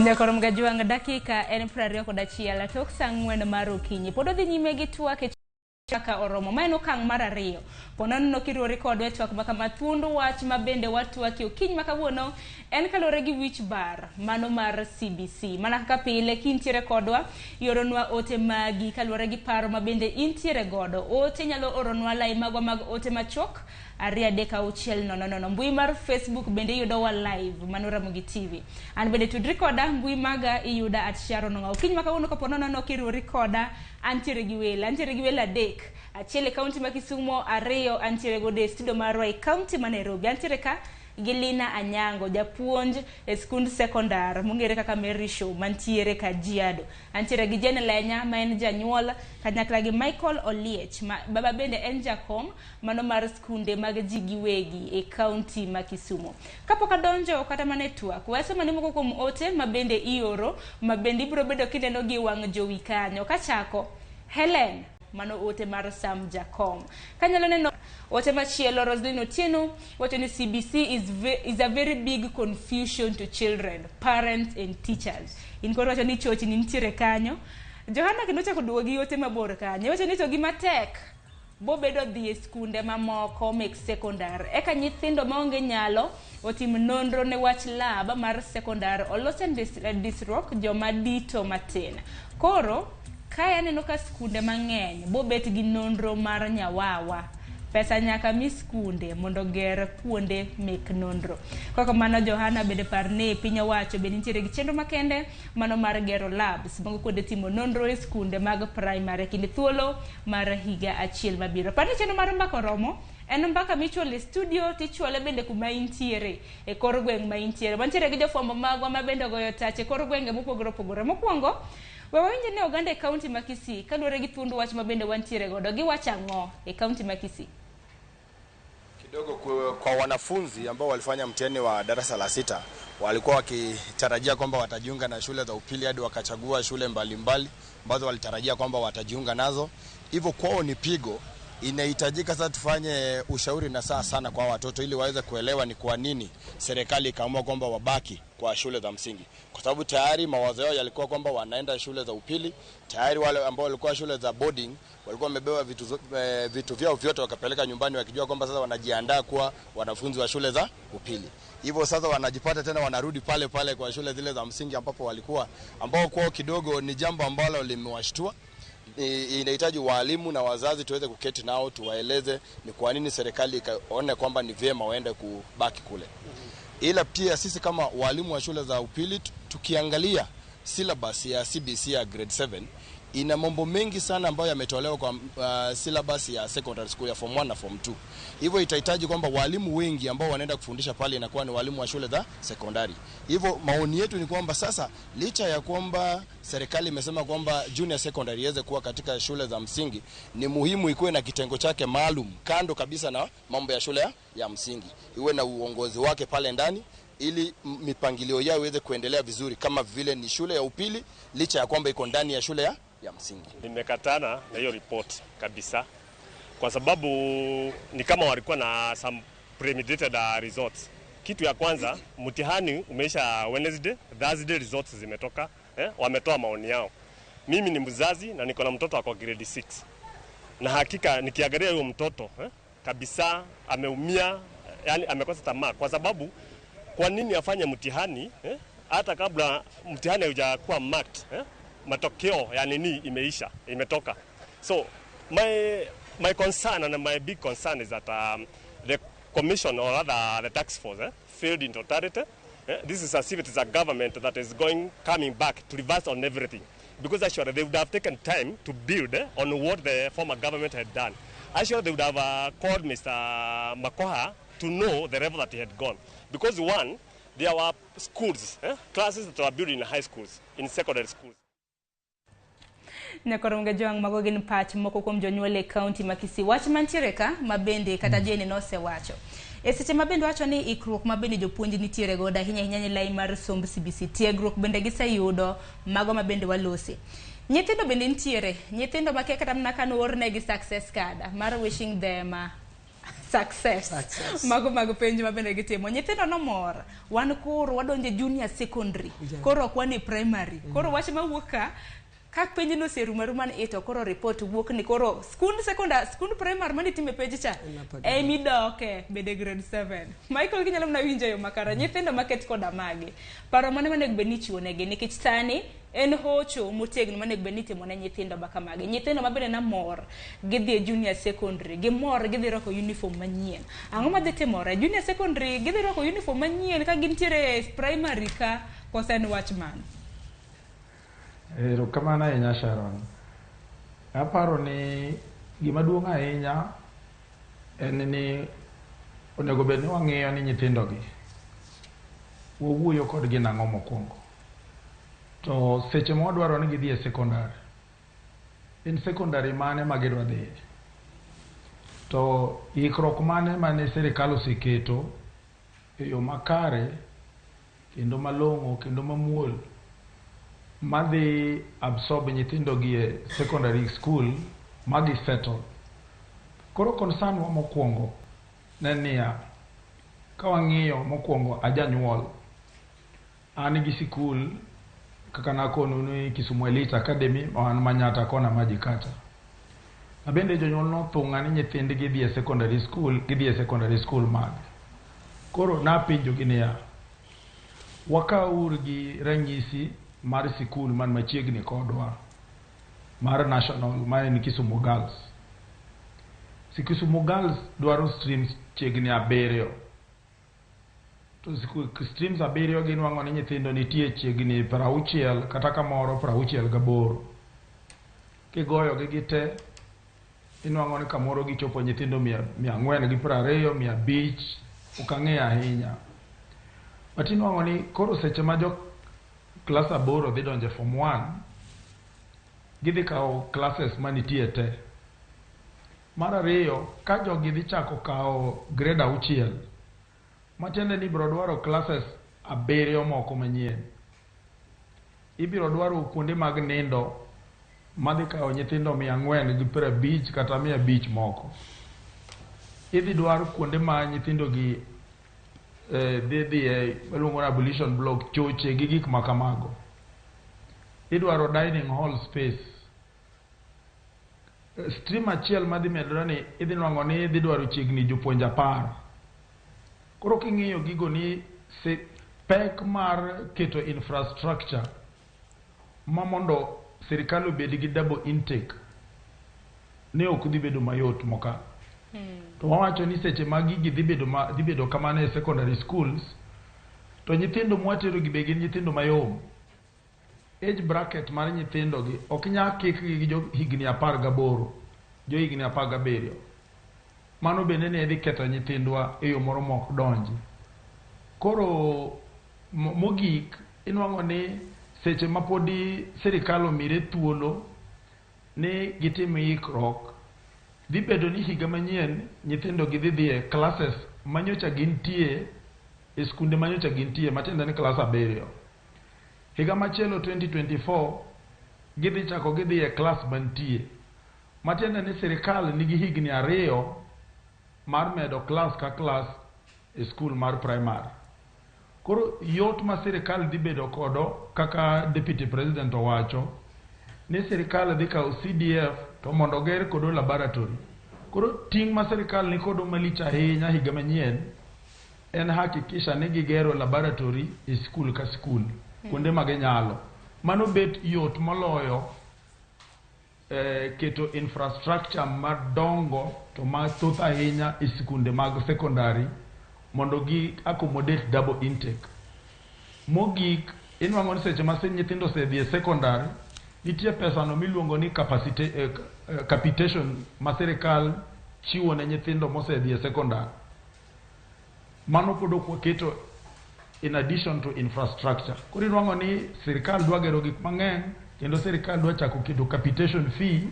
Nyakoro Mgajwang' dakika en 21 tok saa 4 mar okinyi. Pod odhi nyime gi twak e kaka oromo. Ma en okang' mar 2. Ponono kiruori kodwa e twak makama thuond wach ma bende watwakie okinyi ma kawuono en kaluwore gi wich bar mano mar CBC. Mana kaka pile kintiere kodwa ioronwa ote magi kaluwore gi paro ma bende intiere godo. Ote nyalo oronwa lai magwa mag ote machuok 2 3 6 0 0. Mbui mar Facebook bende iyudowa live mano Ramogi TV. An bende tudri koda mbui maga iyuda at Sharon Ong'awo. Okinyi ma kawuono kapo nono kiruori koda antiere gi welo. Antiere gi welo 3. Achiel e kaunti ma Kisumo, 2 antiere godo e studio marwa e kaunti ma Nairobi. Antiere ka gi Lina Anyango, japuonj e skund sekondar mong'ere kaka Mary Show mantiere Kajiado. Antiere gi Jane Lenya ma en janyuol kanyakla gi Michael Oliech ma baba bende en jakom mano mar skunde mag ji giwegi e kaunti ma Kisumo. Kapok adonjo kata mana e twak, wasoma ni moko kuom ote ma bende ioro ma bende ibiro bedo kineno gi wang' jowi kanyo. Kachako Helen, mano ote mar Sam Jakom. Kanyalo neno ote machielo, Roslyn Otieno wacho ni CBC is a very big confusion to children, parents and teachers. In koro wacho ni chochni nitiere kanyo. Johana kendo ochako duogo gi ote mabor kanyo. Wacho ni to gima tek bobedo dhi e skunde mamoko mek sekondar. Eka nyithindo maonge nyalo otim nonro ne wach lab mar sekondar olose disruok joma dito matin. Koro kae aneno ka skunde mang'eny bobet gi nonro mar nyawawa. Pesa nyaka mi skunde mondo ger kuonde mek nonro. Kaka mano Johana bende par ni piny owacho bende nitiere gi chenro makende mano mar gero labs mago kuonde timo nonro e skunde mag primary kinde thuolo mar higa achiel mabiro. Par ni chenro mar mbaka oromo en mbaka michwalo e studio tichwale bende kuma intiere e kor gweng' ma intiere. Wantiere gi jofwambo magwa ma bende ogoyo tach e kor gwenge mopogore opogore. Mokwongo we wawinj ni oganda e kaunti ma Kisii kaluwore gi thuond wach ma bende wantiere godo giwacho ang'o e kaunti ma Kisii. Kidogo kwa wanafunzi ambao walifanya mtihani wa darasa la 6 walikuwa wakitarajia kwamba watajiunga na shule za upili hadi wakachagua shule mbalimbali ambazo walitarajia kwamba watajiunga nazo. Hivyo kwao ni pigo. Inahitajika sasa tufanye ushauri na saa sana kwa watoto ili waweze kuelewa ni kwa nini serikali ikaamua kwamba wabaki kwa shule za msingi. Kwa sababu tayari mawazo yao yalikuwa kwamba wanaenda shule za upili, tayari wale ambao walikuwa shule za boarding walikuwa wamebeba vitu vyao vyote wakapeleka nyumbani wakijua kwamba sasa wanajiandaa kuwa wanafunzi wa shule za upili. Hivyo sasa wanajipata tena wanarudi pale pale kwa shule zile za msingi ambapo walikuwa, ambao kwao kidogo ni jambo ambalo limewashtua. Inahitaji walimu na wazazi tuweze kuketi nao tuwaeleze ni kwa nini serikali ikaone kwamba ni vyema waende kubaki kule. Ila pia sisi kama walimu wa shule za upili tukiangalia syllabus ya CBC ya grade 7 ina mambo mengi sana ambayo yametolewa kwa syllabus ya secondary school ya form 1 na form 2. Hivyo itahitaji kwamba walimu wengi ambao wanaenda kufundisha pale inakuwa ni walimu wa shule za sekondari. Hivyo maoni yetu ni kwamba sasa licha ya kwamba serikali imesema kwamba junior secondary iweze kuwa katika shule za msingi, ni muhimu ikuwe na kitengo chake maalum kando kabisa na mambo ya shule ya msingi. Iwe na uongozi wake pale ndani ili mipangilio yao iweze kuendelea vizuri kama vile ni shule ya upili licha ya kwamba iko ndani ya shule ya msingi. Nimekatana na hiyo report kabisa kwa sababu ni kama walikuwa na some premeditated results. Kitu ya kwanza, mtihani umeisha Wednesday, Thursday results zimetoka, wametoa maoni yao. Mimi ni mzazi na niko na mtoto ako grade 6. Na hakika nikiangalia huyo mtoto kabisa ameumia, yani amekosa tamaa, kwa sababu kwa nini afanye mtihani hata kabla mtihani haujakuwa marked, matokeo ya nini imeisha, imetoka. So my concern and my big concern is that the commission, or rather the task force, failed in totality. This is as if it is a government that is coming back to reverse on everything. Because actually they would have taken time to build on what the former government had done. Actually they would have called Mr. Makoha to know the level that he had gone. Because one, there were schools, classes that were built in high schools, in secondary schools. Nyakoronga Jwang' mago gin pach moko kuom jonyuol e kaunti ma Kisii. Wach mantiere ka mabende kata Jane nosewacho. E seche mabende wacho ni ikruok mabende jopuonj nitiere godo ahinya ahinya ni lai mar somb CBC. Tiegruok bende giseyudo mago mabende walosi. Nyithindo bende nitiere, nyithindo makia kata mana ka noornegi success card mar wishing them success. Mago mag penj mabende gitimo. Nyithindo nomor. Wan koro wadonje junior secondary. Koro ok wan e primary. Koro wach mawuok ka ka penj no oserumo aruma ni to koro report wuok ni koro skund secondary, skund primary mane itime penj cha emidoke bede grade 7. Michael kinyalo mana winjo yo makara nyithindo maket koda magi. Paro mane monego bed ni ichiwo negi nikech sani en hocho motegno monego bed ni itimo ne nyithindo makamagi. Nyithindo mabende namor gidhi e junior secondary, gimor gidhi rwako uniform manyien. Ang'o madhi timore? Junior secondary gidhi rwako uniform manyien ka gintiere e primary ka koso en wach mane? Erokamano ahinya Sharon. Aparo ni gima duong' ahinya en ni onego bed ni wang'iyo ni nyithindogi wawuoyo kodgi nang'o mokwongo. To seche ma wadwaro ni gidhi e sekondari, en sekondari mane ma gidwa dhiye? To ikruok mane mane sirikal oseketo e yo makare kendo malong'o kendo mamuol madhi absorb nyithindogi e secondary school magi settle. Koro concern wa mokwongo ne niya, ka wang'iyo mokwongo ajanyuol, an gi sikul kaka nakonu ni Kisumu Elite Academy an Manyatta kona maji kacha. Abende jonyuol nothung'a ni nyithindgi dhi e secondary school, gidhi e secondary school mage. Koro napenjogi niya, wakaur gi ranyisi mar sikul man machiegni kodwa mar national ma en Kisumu Girls. Si Kisumu Girls dwaro streams chiegni 7. To streams 7 ginwang'o ni nyithindo nitie chiegni 60 kata kamoro 68. Kigoyo gi gite inwang'o ni kamoro gichopo nyithindo 420, 500, ok ang'eyo ahinya. But inwang'o ni koro seche ma jo class 8 dhi donjo form 1, gidhi kawo classes manitie te. Mar ariyo, ka jogi dhi chako kawo grade 6, matiende ni ibiro dwaro classes 7 moko manyien. Ibiro dwaro kuonde mag nindo madhi kawo nyithindo 450 kata 500 moko. Idhi dwaro kuonde ma nyithindo gi dhi dhiye iluongo ni ablution block, choche gi gik makamago. Idwaro dining hall space. Stream achiel madhi medore ni idhi nwang'o ni idhi dwaro chiegni jopuonj 10. Koro king'iyo gigo ni pek mar keto infrastructure ma mondo sirikal obed gi double intake ne ok dhi bedo mayot mokalo. To wawacho ni seche ma gigi dhi bedo kamano e secondary schools, to nyithindo mwatero gi be gin nyithindo mayom. Age bracket mar nyithindo gi ok nyal kikgi gi jo higni 18, jo higni 17. Mano bende ne dhi ketho nyithindwa e yo moro mok donji. Koro mogik inwang'o ni seche ma podi sirikal omire thuolo ni gitim ikruok, dhi bedo ni higa manyien nyithindo gi dhi e classes manyocha gintie e skunde manyocha gintie, matiende ni class 7. Higa machielo 2024 gidhi chako gidhi e class mantie, matiende ni sirikal nigi higni 2 mar medo class ka class e skul mar primary. Koro yot ma sirikal dhi bedo kodo kaka deputy president owacho ni sirikal dhi kawo CDF to mondo oger kodo laboratory. Koro ting' ma sirikal ni kodo malich ahinya higa manyien en hakikisha ni gigero laboratory e skul ka skul kuonde ma ginyalo. Mano bet yot moloyo keto infrastructure madongo to mathoth ahinya e skunde mag secondary mondo gi accommodate double intake. Mogik, inwang'o ni seche ma nyithindo osedhi e secondary, nitie pesa no miluongo ni capitation ma sirikal chiwo ne nyithindo mosedhi e secondary. Mano pod ok waketo in addition to infrastructure. Koro inwang'o ni sirikal dwa gero gik mang'eny kendo sirikal dwa chako keto capitation fee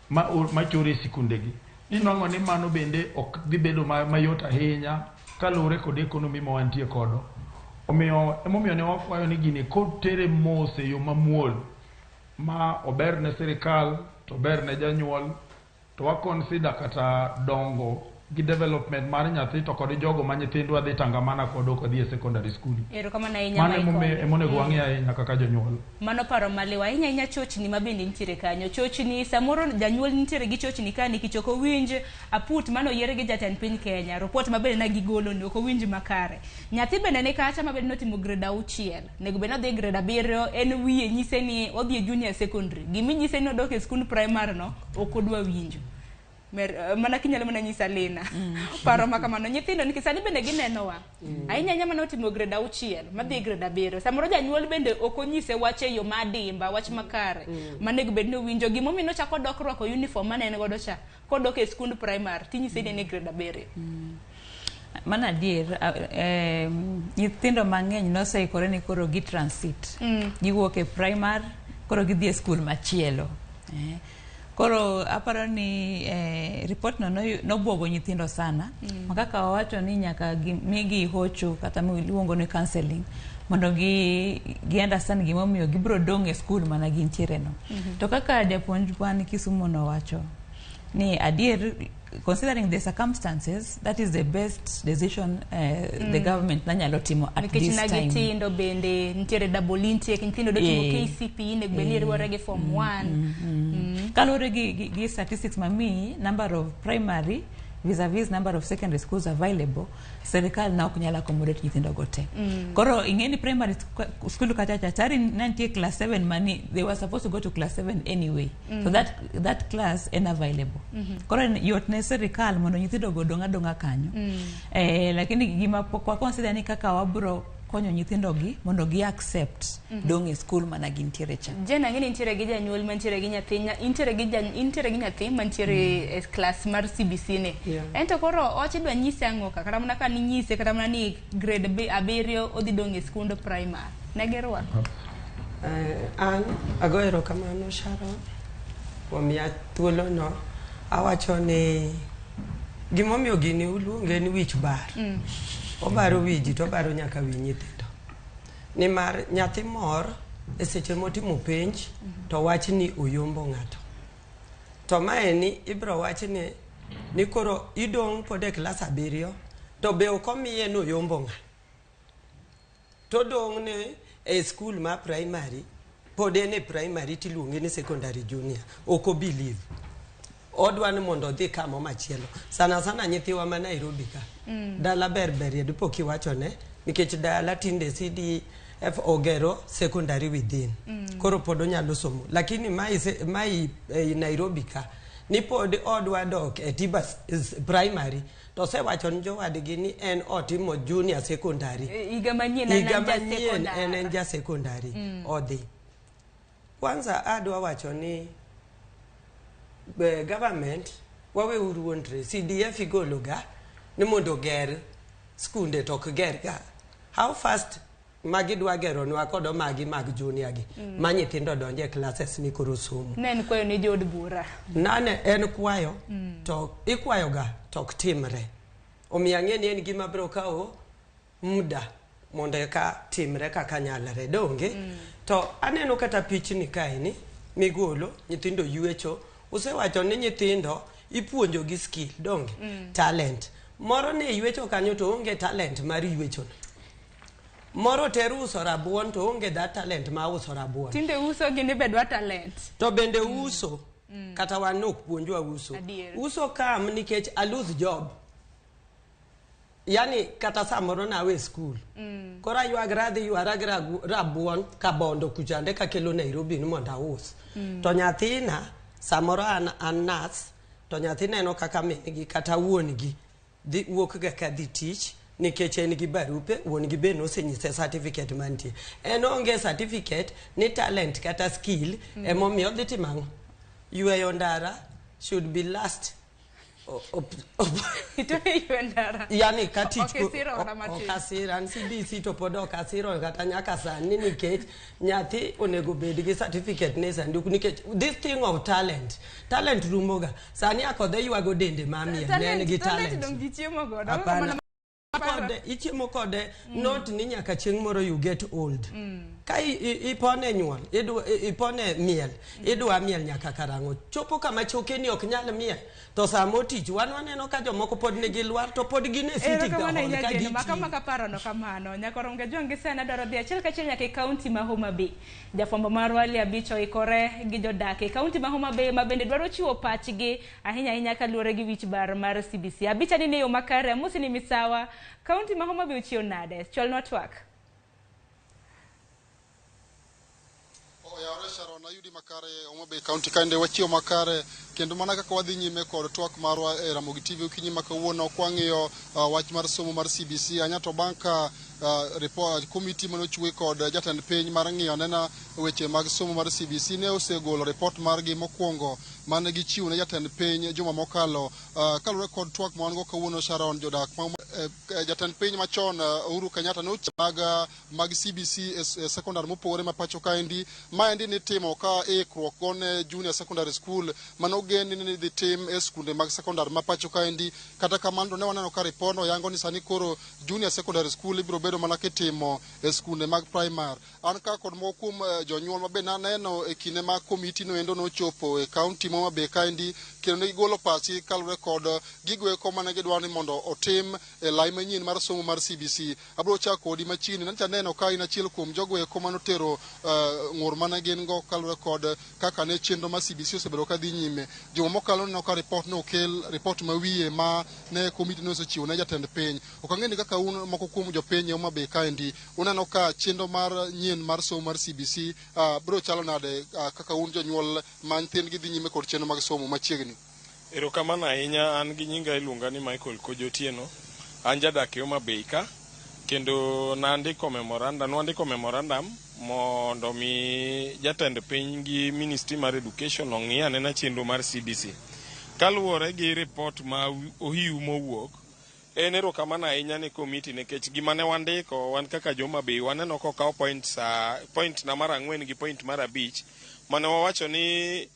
ma choro e sikundegi. Inwang'o ni mano bende ok dhi bedo mayot ahinya kaluwore kod economy ma wantie kodo. Omiyo emomiyo ne wakwayo ni gini kotere mos e yo mamuol ma ober ne sirikal to ber ne janyuol to wa consider kata dongo gi development mar nyathi to kod jogo ma nyithindwa dhi tangamana kodo kodhi e secondary school. Erokamano ahinya. Mano emonego wang'i ahinya kaka jonyuol. Mano paro maliw ahinya ahinya chochni ma bende nitiere kanyo. Chochni samoro janyuol nitiere gi chochni ka nikech ok owinj aput mane oyier gi jatend piny Kenya. Report ma bende ne gigolo ni ok owinj makare. Nyathi bende ni kacha ma bende notimo grade 6. Nego bed ni odhi grade 7 en wiye nyise ni odhi e junior secondary. Giminyise ni odok e skund primary no ok odwa winjo. Mana kinyalo mana nyisa Lina. Paro ma kamano nyithindo nikech sani bende ginenowa. Ahinya ahinya mane otimo grade 6 madhi grade 7. Samoro janyuol bende ok onyise wach e yo madimba, wach makare. Manego bed ni owinjo gimomiyo nochako dok rwako uniform mane en godo cha. Kodok e skund primary tinyise ni en e grade 7. Mano adier, nyithindo mang'eny noseikore ni koro gi transit. Giwuok e primary koro gidhi e skul machielo. Koro aparo ni report no nobuogo nyithindo sana. Ma kaka wawacho ni nyaka migi hocho kata miluongo ni counseling mondo gi understand gimomiyo gibiro dong' e skul mana gintiere no. To kaka japuonj wan Kisumu nowacho ni adier, considering the circumstances, that is the best decision the government nanyalo timo at nikech this na time. Gitindo bende nitiere double intake, nyithindo do timo KCPE nego bed ni riwore gi form 1. Kaluwore gi statistics mamiyi, number of primary vis-a-vis number of secondary schools available, serikal na ok nyal accommodate nyithindo go te. Koro ing'e ni primary school kacha cha tari ne nitie class 7 mani they were supposed to go to class 7 anyway. So that class en available. Koro yot ne serikal mondo nyithindo go dong' adong'a kanyo. Lakini gima pok wa consider ni kaka wabro konyo nyithindo gi mondo gi accept dong' e school mana gintiere cha. Jen, ang'e ni nitiere gi janyuol mantiere gi nyathi, nitiere gi nyathi mantiere e class mar CBC ni. Ento koro och idwa nyise ang'o ka? Kata mana ka ninyise kata mana ni grade 7 odhi dong' e skund primary. Ne girwako. An ago erokamano Sharon kuom miya thuolono. Awacho ni gimomiyo gini uluonge ni wich bar. Obaro wi ji to obaro nyaka wi nyithindo. Nimar nyathi mor e seche motimo penj to wach ni oyombo ng'ato. To maeni ibro wach ni koro idong' pod e klas 7 to be ok omiye ni oyombo ng'a. To dong' ne e skul ma primary pod en e primary tiluonge ni secondary junior. Ok o believe. Odwa ni mondo odhi kamo machielo. Sana sana nyithiwa ma Nairobi ka. Dala ber berie dipo kiwachone nikech dala tinde CDF ogero secondary within. Koro pod onyalo somo. Lakini mai Nairobi ka ni pod odwa dok e Tiba primary to osewacho ni jowadgi ni en otimo junior secondary. Higa manyien en Higa ja manyien secondary. en ja secondary. Odhi. Kwanza adwa wacho ni government waweuru wuondre. CDF igolo ga ni mondo oger skunde to ok ger ga. How fast magi dwa geronwa kodo magi mag junior gi ma nyithindo donje classes ni koro somo. Ne en kwayo ne jood bura. Nane en kwayo to ikwayo ga to ok timre. Omiyo ang'e ni en gima biro kawo muda mondo eka timre kaka nyalre donge. To aneno kata pichni kaeni migolo nyithindo ywecho. Usewacho ni nyithindo ipuonjo gi skill donge. Talent. Moro ne ywecho kanyo to onge talent mar ywecho. Moro ter uso rabuon to onge that talent ma uso rabuon. Tinde uso gini be dwa talent. To bende uso. Kata wan ok puonjwa uso. Adier. Uso kam nikech I lose job. Yani kata samoro nawe skul. Koro aywagra adhi ywara gi rabuon kabondo kuchande kakelo Nairobi ni mondo aus. To nyathina samoro an nurse to nyathi neno kaka min gi kata wuon gi dhi wuok ga kadhi tich nikech en gi barupe wuon gi be nosenyise certificate mantie. En onge certificate ni talent kata skill. Emomiyo odhi timo ang'o? Yweyo ndara should be last Ito ywe ndara. Yani ka tich Ok isiro kata matin. Ok asiro an CBC to pod ok asiro kata nyaka sani nikech nyathi onego bed gi certificate ne sanduk nikech this thing of talent rumoga sani akodhe ywago dende mamiel ne en gi Talent talent dong ji chiemo godo. Hapana. Kode ichiemo kode not ni nyaka chieng' moro you get old. Ka ipone nyuol ipone miel idwa miel nyaka karang'o chopo kama chokeni ok nyal miel to sama otich wan waneno ka jomoko pod nigi lwar to pod gin e sitting the Erokamano hall ahinya ka Jane, gitiyo. maka maka parono kamano. Nyakoro Mgajwang' gi sani adwaro dhi achiel kachiel nyaka e kaunti ma Homa Bay. Jafwambo marwa Ali Abich oikore gi jodak e kaunti ma Homa Bay ma bende dwaro chiwo pachgi ahinya ahinya kaluwore gi wich bar mar CBC. Abich ani ne yo makare, amosi ni misawa. Kaunti ma Homa Bay ochiew nade? Chwalnwa twak. Oyawore Sharon, ayudi makare Homa Bay County kaende wachiew makare kendo mana kaka wadhi nyime kod twak marwa e Ramogi TV okinyi ma kawuono kwang'iyo wach mar somo mar CBC anya to bang' ka report committee manochwe kod jatend piny mar ng'iyo anena weche mag somo mar CBC ne osegolo report margi mokwongo mane gichiwo ne jatend piny juma mokalo. Kaluwore kod twak ma wan go kawuono Sharon, jodak ma jatend piny machon Uhuru Kenyatta nochiwo mag CBC e secondary mopogore ma pacho kaendi. Maendi nitimo ka ikruok go ne junior secondary school manogen ni dhi tim e skunde mag secondary ma pacho kaendi. Kata kamano to ne waneno ka ripodno yango ni sani koro junior secondary school ibiro bedo mana kitimo e skunde mag primary. An ka kod moko kuom jonyuol ma be naneno e kinde ma komiti no endo nochopo e kaunti ma Homa Bay kaendi kendo ne gigolo pachgi kaluwore kod gigo eko mane gidwaro ni mondo otim e lai manyien mar somo mar CBC. Abiro chako kodi machiegni, nancha aneno ka in achiel kuom jogo eko manotero ng'ur mane gin go kaluwore kod kaka ne chenro mar CBC osebedo ka dhi nyime. Juma mokalo neno ka report no okel, report ma wiye ma ne komiti no osechiwo ne jatend piny. Ok ang'e ni kaka un moko kuom jopiny e Homa Bay kaendi uneno ka chenro mar nyien mar somo mar CBC biro chalo nade kaka un jonyuol ma nyithindgi dhi nyime kod chenro mag somo machiegni. Erokamano ahinya, an gi nyinga iluonga ni Michael Kojo Otieno. An jadak e Homa Bay ka, kendo nandiko memorandum, nwandiko memorandum mondo mi jatend piny gi Ministry mar Education ong'i anena chenro mar CBC. Kaluwore gi report ma ohiu mowuok, en erokamano ahinya ne komiti nikech gima ne wandiko wan kaka jo Homa Bay waneno kokaw point na mar 4 gi point mar 5 mane wawacho ni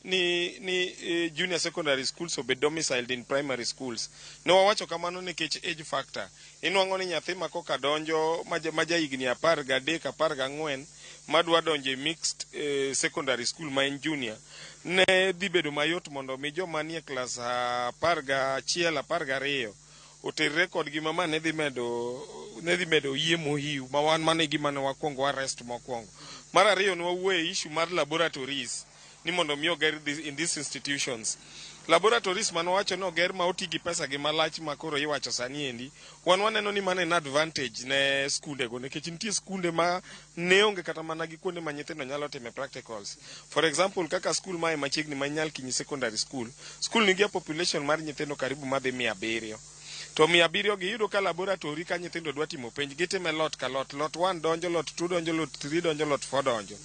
junior secondary schools obed domiciled in primary schools. Ne wawacho kamano nikech age factor. Inwang'o ni nyathi ma koka donjo ma ja higni 13 14 madwa donjo e mixed secondary school ma en junior ne dhi bedo mayot mondo mi joma nie klas 11 12 oterre kodgi ma ne dhi medo yie mohiu ma wan mano e gima ne wakwongo arrest mokwongo. Mar ariyo ne wawuoyo e issue mar laboratories ni mondo mi oger in these institutions. Laboratories mane wawacho ni oger ma oti gi pesa gi malach ma koro iwacho sani endi, wan waneno ni mano en advantage ne skunde go nikech nitie skunde ma ne onge kata mana gi kuonde ma nyithindo nyalo time practicals. For example, kaka school mae machiegni ma Nyalkinyi Secondary School, school nigi a population mar nyithindo karibu madhi 700. To 700 gi iyudo ka laboratory ka nyithindo dwa timo penj gitime lot ka lot, lot 1 donjo, lot 2 donjo, lot 3 donjo, lot 4 donjo.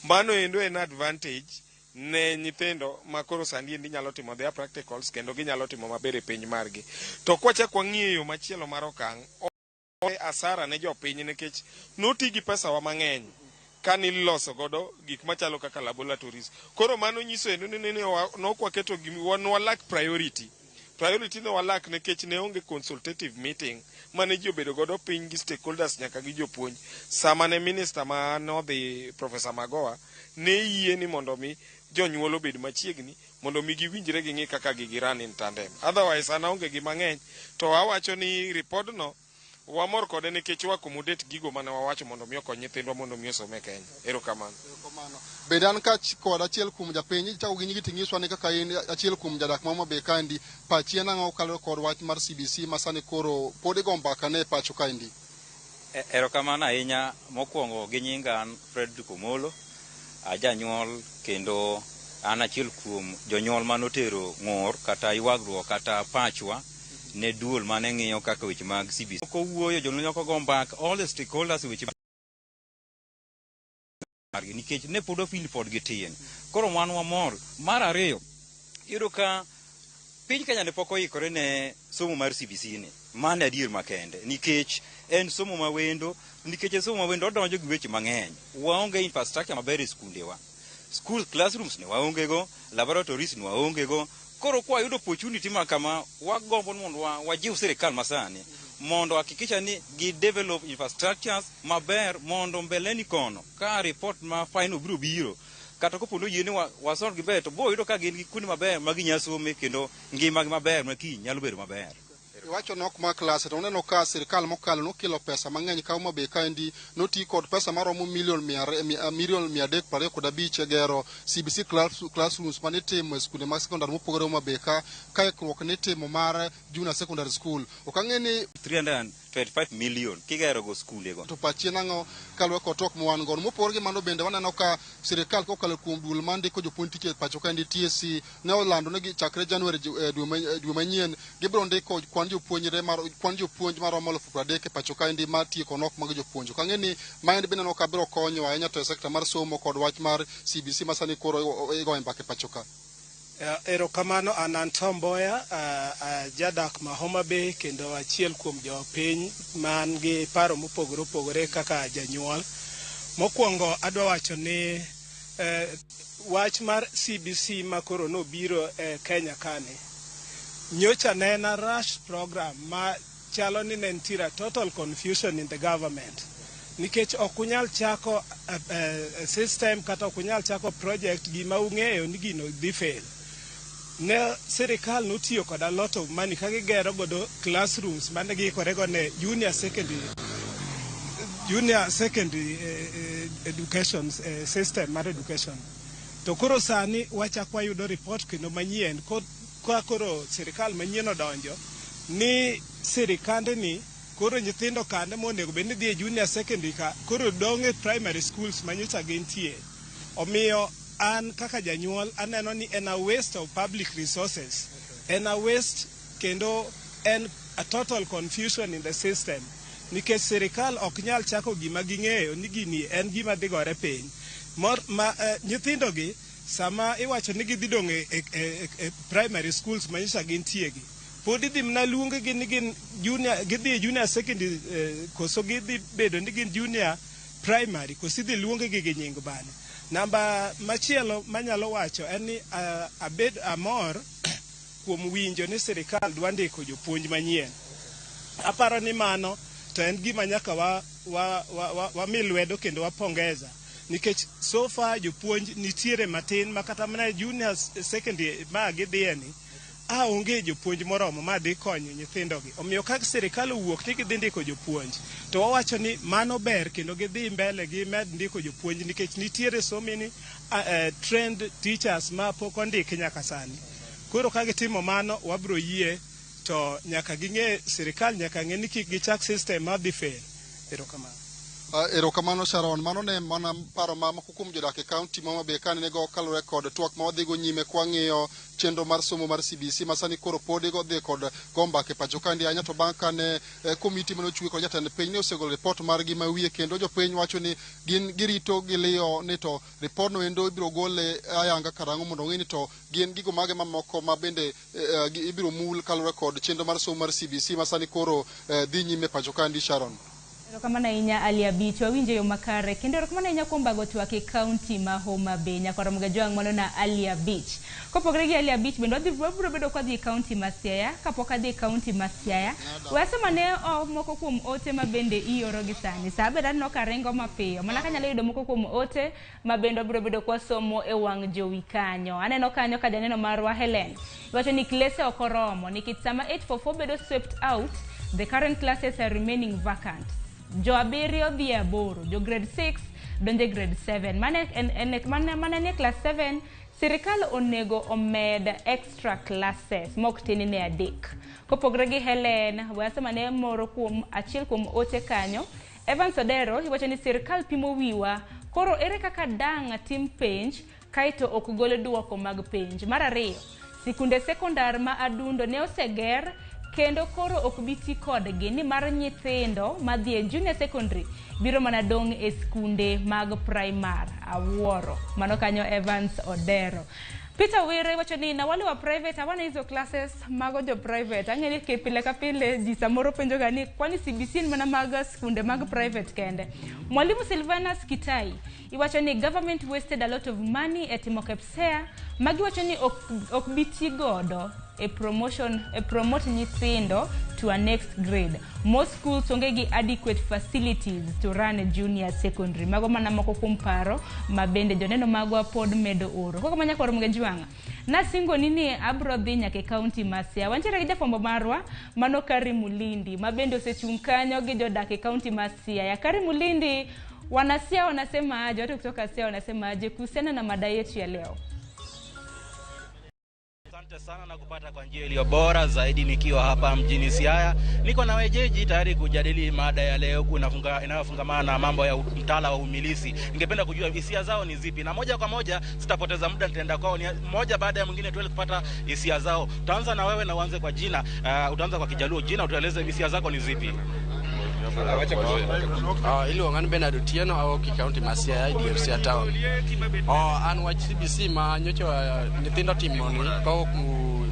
Mano endo en advantage ne nyithindo ma koro sani endi nyalo timo their practicals kendo ginyalo timo maber e penj margi. To kwachak wang'iyo e yo machielo mar okang', asara ne jopiny nikech noti gi pesawa mang'eny kaniloso godo gik machalo kaka laboratories. Koro mano nyiso endo ni nok waketo nwa lack priority. Priority ne walak nikech ne onge consultative meeting mane ji obedo godo piny gi stakeholders nyaka gi jopuonj. Sama ne minister ma nodhi Professor Magoha ne yie ni mondo mi jonyuol obed machiegni mondo mi giwinjre ging'i kaka gigi run in tandem. Otherwise an aonge gi mang'eny to awacho ni report no Wamor kode nikech wa accommodate gigo mane wawacho mondo mi okony nyithindwa mondo mi osom e Kenya. Erokamano. Bende an ka kod achiel kuom japiny ichako gi nyingi ting'iswa ni kaka in achiel kuom jadak ma Homa Bay kaendi, pachi en ang'o kaluwore kod wach mar CBC ma sani koro pod igo mbaka ne e pacho kaendi? Erokamano ahinya. Mokwongo gi nyinga an Fredrick Omolo, ajanyuol kendo an achiel kuom jonyuol manotero ng'ur kata ywagruok kata pachwa ne duol mane ng'iyo kaka weche mag CBC. Kowuoyo jonyuol nyaka go mbaka all the stakeholders weche margi nikech ne pod wafeel pod gitin. Koro wan wamor. Mar ariyo, iyudo ka piny Kenya ne pok oikore ne somo mar CBC ni. Mano adier makende nikech en somo mawendo, nikech en somo mawendo odonjo gi weche mang'eny. Waonge infrastructure maber e skundewa. School classrooms ne waonge go, laboratories ne waonge go. Koro kwayudo opportunity ma kama, wagombo mondo wajiw sirikal masani mondo hakikisha ni gi develop infrastructures maber mondo mbeleni kono ka report ma final biro biro kata kopo ni oyie ni wasom gi ber to bo yudo ka gin gi kuonde maber ma ginya some kendo ngimagi maber ma kiny nyalo bedo maber. Iwacho nok mar klas to uneno ka sirikal mokalo nokelo pesa mang'eny ka Homa Bay kaendi noti kod pesa maromo milion 325 e gero CBC classrooms manitimo e skunde mag sekondar mopogore Homa Bay ka ikruok nitimo mar junior secondary school. Ok ang'e ni 325 million kigero go skunde go. To pachi en ang'o kaluwore kod twak ma wan godo? Mopogore gi mano bende waneno ka sirikal kokalo kuom duol mandiko jopuonj tich e pacho kaendi TSC ne olando ni chakre January dwe manyien gibiro ndiko kwan jopuonjre mar kwan jopuonj maromo 30,000 e pacho kaendi mar tieko nok mag jopuonj. Ok ang'e ni maendi bende neno ka biro konyo ahinya to e sekta mar somo kod wach mar CBC ma sani koro igoyo mbaka e pacho ka. Erokamano, an Anton Mboya, jadak ma Homa Bay kendo achiel kuom jopiny man gi paro mopogore opogore kaka janyuol. Mokwongo adwa wacho ni wach mar CBC ma koro nobiro e Kenya kani, nyocha ne en a rush program ma chalo ni ne nitiere a total confusion in the government. Nikech ok unyal chako system kata ok unyal chako project gima ung'eyo ni gino dhi fail. Ne sirikal notiyo kod a lot of money ka gigero godo classrooms mane giikore go ne junior secondary education system mar education. To koro sani wachak wayudo report kendo manyien ka koro sirikal manyien odonjo ni sirikandni koro nyithindo kande monego bed ni dhi e junior secondary ka koro dong' e primary schools manyocha gintie. Omiyo an kaka janyuol aneno ni en a waste of public resources. En a waste kendo en a total confusion in the system. Nikech sirikal ok nyal chako gima ging'eyo ni gini en gima dhi gore piny. Mor, ma, nyithindogi sama iwacho ni gidhi dong' e primary schools manyocha gintie gi, pod idhi mana luong gi ni gin junior, gidhi e junior secondary koso gidhi bedo ni gin junior primary koso idhi luong gi gi nying bane. Namba machielo manyalo wacho en ni abed amor kuom winjo ni sirikal dwa ndiko jopuonj manyien. Aparo ni mano to en gima nyaka wa mi lwedo kendo wapongeza nikech so far jopuonj nitiere matin ma kata mana e junior secondary ma gidhiye ni a onge jopuonj moromo ma dhi konyo nyithindogi. Omiyo ka sirikal owuok ni gidhi ndiko jopuonj to wawacho ni mano ber kendo gidhi mbele gimed ndiko jopuonj nikech nitiere so many trained teachers ma pok ondiki nyaka sani. Koro ka gitimo mano wabro yie to nyaka ging'e sirikal nyaka ng'e ni kik gichak system ma dhi fail. Erokamano. Erokamano Sharon, mano ne mana paro ma moko kuom jodak e kaunti ma Homa Bay ka nego kaluwore kod twak ma wadhigo nyime kwang'iyo chenro mar somo mar CBC ma sani koro pod igo dhi kod go mbaka e pacho kaendi ahinya to bang' kane komiti mane ochwe kod jatend piny ne osegolo ripot margi ma wiye kendo jopiny wacho ni gin girito giliyo ni to ripodno endo ibiro gole ayanga karang'o mondo ong'e ni to gin gigo mage mamoko ma bende ibiro mul kaluwore kod chenro mar somo mar CBC ma sani koro dhi nyime e pacho kaendi Sharon. Erokamano ahinya Ali Abich, wawinjo yo makare kendo erokamano ahinya kuom bago twak e kaunti ma Homa Bay. Nyakwar Ramogi Ajwang' mano na Ali Abich. Kopogore gi Ali Abich bende wadhi wabiro bedo ka wadhi e kaunti ma Siaya. Kapok adhi e kaunti ma Siaya, we asom ane moko kuom ote ma bende ioro gi sani. Sa bende aneno ka ringo mapiyo. Mana kanyalo yudo moko kuom ote ma bende wabiro bedo kwasomo e wang' jowi kanyo. Aneno kanyo ka janeno marwa Helen wacho ni klese ok oromo nikech sama 844 bedo swept out The current classes are remaining vacant. Jo abiriyo dhi e aboro, jo grade 6 donjo e grade 7. Mane en, mane nie class 7, sirikal onego omed extra classes mok tin ne 3. Kopogre gi Helen, we asema ne moro kuom achiel kuom ote kanyo. Evans Odero iwacho ni sirikal pimo wiwa. Koro ere kaka dang' tim penj kaeto ok gol duoko mag penj. Mar ariyo, sikunde sekondar ma Adundo ne oseger kendo koro ok bi ti kodgi nimar nyithindo madhi e junior secondary biro mana dong' e skunde mag primar. Awuoro. Mano kanyo Evans Odero. Peter Were wacho ni na wale wa private hawana hizo classes, mago jo private. Ang'e ni ke pile ka pile ji samoro penjo ga ni kwani CBC en mana mag skunde mag private kende. Mwalimu Silvanus Kitai iwacho ni government wasted a lot of money e timo KPSEA. Magi wacho ni ok bi ti godo e promotion, e promote nyithindo to a next grade. Most schools onge gi adequate facilities to run a junior secondary. Mago mana moko kuom paro ma bende joneno magwa pod medo oro. Koko manya koro Mgenjwanga. Nasingo nini abro dhi nyaka e county ma Siaya. Wantiere gi jafwambo marwa mano Kari Mulindi ma bende osechung' kanyo gi jodak e county ma Siaya. Kari Mulindi, wanasia wanasema aje? Watu kutoka Siaya wanasema aje kuhusiana na mada yetu ya leo? Asante sana na kupata kwa njia iliyo bora zaidi nikiwa hapa mjini Siaya. Niko na wenyeji tayari kujadili mada ya leo inayofungamana na mambo ya mtaala wa umilisi. Ningependa kujua hisia zao ni zipi, na moja kwa moja sitapoteza muda, nitaenda kwao ni moja baada ya mwingine tuweze kupata hisia zao. Tutaanza na wewe na uanze kwa jina. Utaanza kwa Kijaluo jina, utueleze hisia zako ni zipi. Iluonga ni Bernard Otieno awuok e county ma Siaya e dier Siaya town. An wach CBC ma nyocha nyithindo timo ni kowuok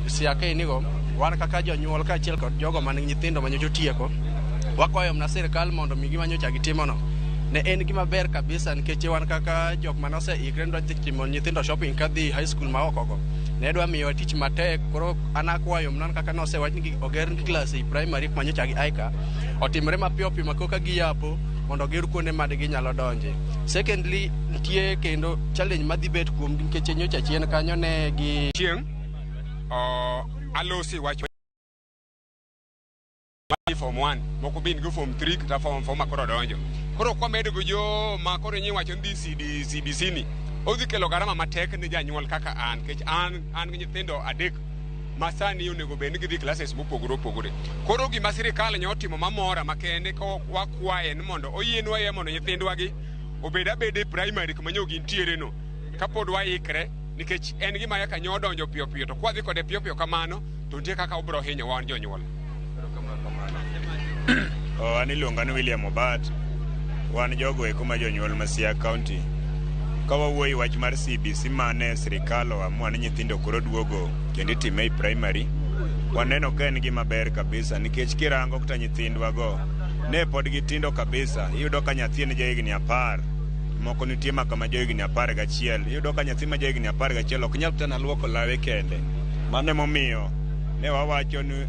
Siaya kaeni go, wan kaka jonyuol kaachiel kod jogo man gi nyithindo ma nyocha otieko, wakwayo mana sirikal mondo mi gima nyocha gitimono ne en gima ber kabisa, nikech wan kaka jok mane oseikre ni dwa dhi timo nyithindo shopping kadhi high school ma oko go ne dwa miyowa tich matek. Koro an akwayo mana kaka nosewach ni oger klas e primary kuma nyocha gi ae ka otimre mapiyo piyo ma koka giyapo mondo giyud kuonde ma ginyalo donje. Secondly, nitie kendo challenge madhi bet kuomgi nikech nyocha chien kanyo ne gi Chieng' alosi wach form 1 moko bin go form 3 kata form 4 ma koro donjo. Koro kwamedo go jo ma koro nyi wacho ni CD, CBC ni odhi kelo garama matek ne janyuol kaka an, nikech an gi nyithindo 3 ma sani onego bed ni gidhi classes mopogore opogore. Koro gima sirikal nyo otimo mamora makende ka wakwaye ni mondo oyienwa yie mondo nyithindwa gi obed abeda e primary kuma nyo gintiere no kapod waikre, nikech en gima yaka nyo odonjo piyo piyo, to kwadhi kode piyo piyo kamano to nitie kaka obiro hinyo wan jonyuol. An iluonga ni William Obat. Wan jogo eko ma jonyuol ma Siaya County. Ka wawuoyo e wach mar CBC mane sirikal oamua ni nyithindo koro duogo kendo itime e primary, waneno ka en gima ber kabisa, nikech kirango kata nyithindwa go ne pod gitindo kabisa. Iyudo ka nyathi en jahigni 10, moko nitie maka ma johigni 11. Iyudo ka nyathi ma jahigni 11 ok nyal kata na luoko lawe kende. Mano emomiyo ne wawacho ni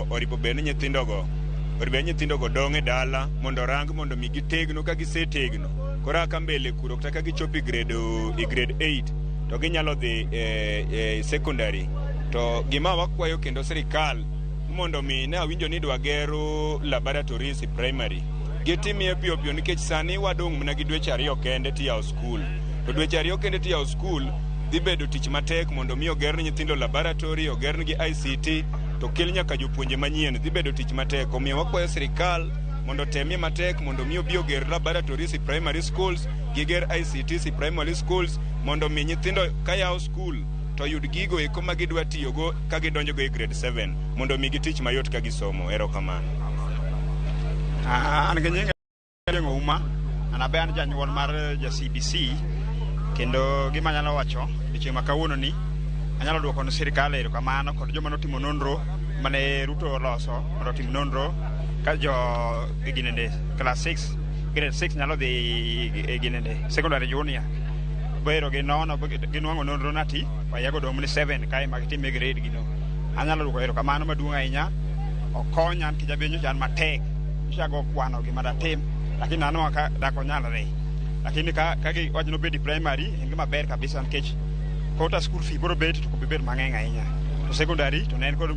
oripo bed ni nyithindogo dong' e dala mondo orang mondo mi gitegno. Ka gisetegno koro ka mbele kuro kata ka gichopo e grade 8 to ginyalo dhi e secondary. To gima wakwayo kendo sirikal mondo mi ne awinjo ni idwa gero laboratories e primary, gitimie piyo piyo, nikech sani wadong' mana gi dweche 2 kende tiyawo skul, to dweche 2 kende tiyawo skul dhi bedo tich matek mondo mi oger ne nyithindo laboratory, oger negi ICT, to kel nyaka jopuonje manyien, dhi bedo tich matek. Omiyo wakwayo sirikal mondo otemie matek mondo mi obi oger laboratories e primary schools, giger ICTs e primary schools, mondo mi nyithindo ka yawo skul to yud gigo eko ma gidwa tiyogo ka gidonjogo e grade 7 mondo mi gi tich mayot ka gisomo. Erokamano. An gi nyinga Ouma, an abe an janyuol mar ja CBC, kendo gima anyalo wacho odiochieng' ma kawuono ni anyalo duoko ne sirikal erokamano kod joma notimo nonro mane Ruto oloso mondo otim nonro ka jo ginende class 6 grade 6 nyalo dhi e ginende secondary junior bero ginono ginwang'o nonro nati wayago dong' ni 7 kae ma gitime grade gino. Anyalo duoko erokamano maduong' ahinya okonya nikech abe nyocha an matek nyocha ago kwano gima datim, lakini aneno ka dak onyalre, lakini ka gi wach nobed e primary en gima ber kabisa, nikech kota school fee biro bet to ok bi bet mang'eny ahinya, to secondary to ne en kod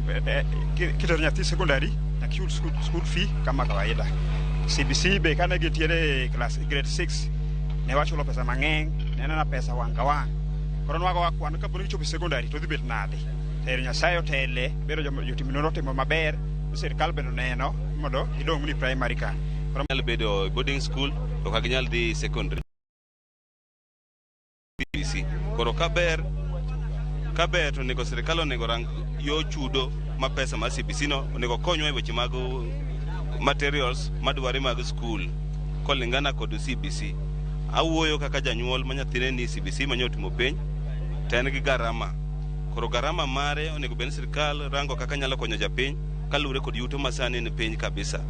kitero nyathi secondary. Nyaka ichul school fee kama kawaida. CBC be kane gintiere e class grade 6 ne wachulo pesa mang'eny, ne en pesa wang' ka wang'. Koro nwago wakwan kapo ni gichopo e secondary to dhi bet nade. To ero Nyasaye otele, bero jotim nonro otimo maber, sirikal bende oneno mondo gidong' ni primary ka. Koro nyal bedo e boarding school to ok ginyal dhi secondary CBC. Koro kaber to onego sirikal onego rang yo chudo ma pesa mar CBC no onego konywa e weche mag materials madware mag school kolingana kod CBC. Awuoyo kaka janyuol ma nyathine ni CBC manyo timo penj to en gi garama. Koro garama mare onego bed ni sirikal rango kaka nyalo konyo japiny kaluwore kod yuto masani ni piny kabisa.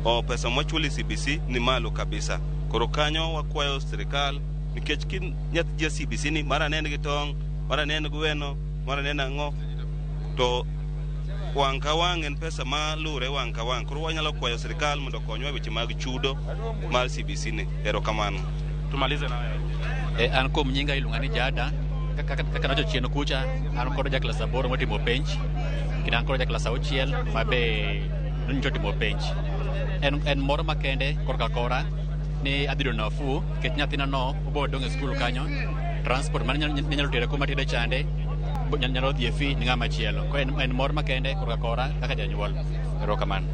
O pesa mwachulo e CBC ni malo kabisa. Koro kanyo wakwayo sirikal nikech ki nyathi ja CBC ni mara ne en gi tong', mara ne en gweno, mara ne en ang'o, to wang' ka wang' en pesa ma luwre wang' ka wang'. Koro wanyalo kwayo sirikal mondo okonywa e weche mag chudo mar CBC ni. Erokamano. Tumalize na wewe. An kuom nyinga iluonga ni Jada. Kaka nawacho chien kucha, an kod ja klas 8 motimo penj, kendo an kod ja klas 6 ma be nyocha otimo penj. En mor makende korka kora ni adhi yudo nafuu nikech nyathina no obo dong' e skul kanyo, transport mane nyalo tere kuma tere chande nyalo dhi e fee ni ng'ama chielo. Koro en mor makende korka kora kaka janyuol. Erokamano.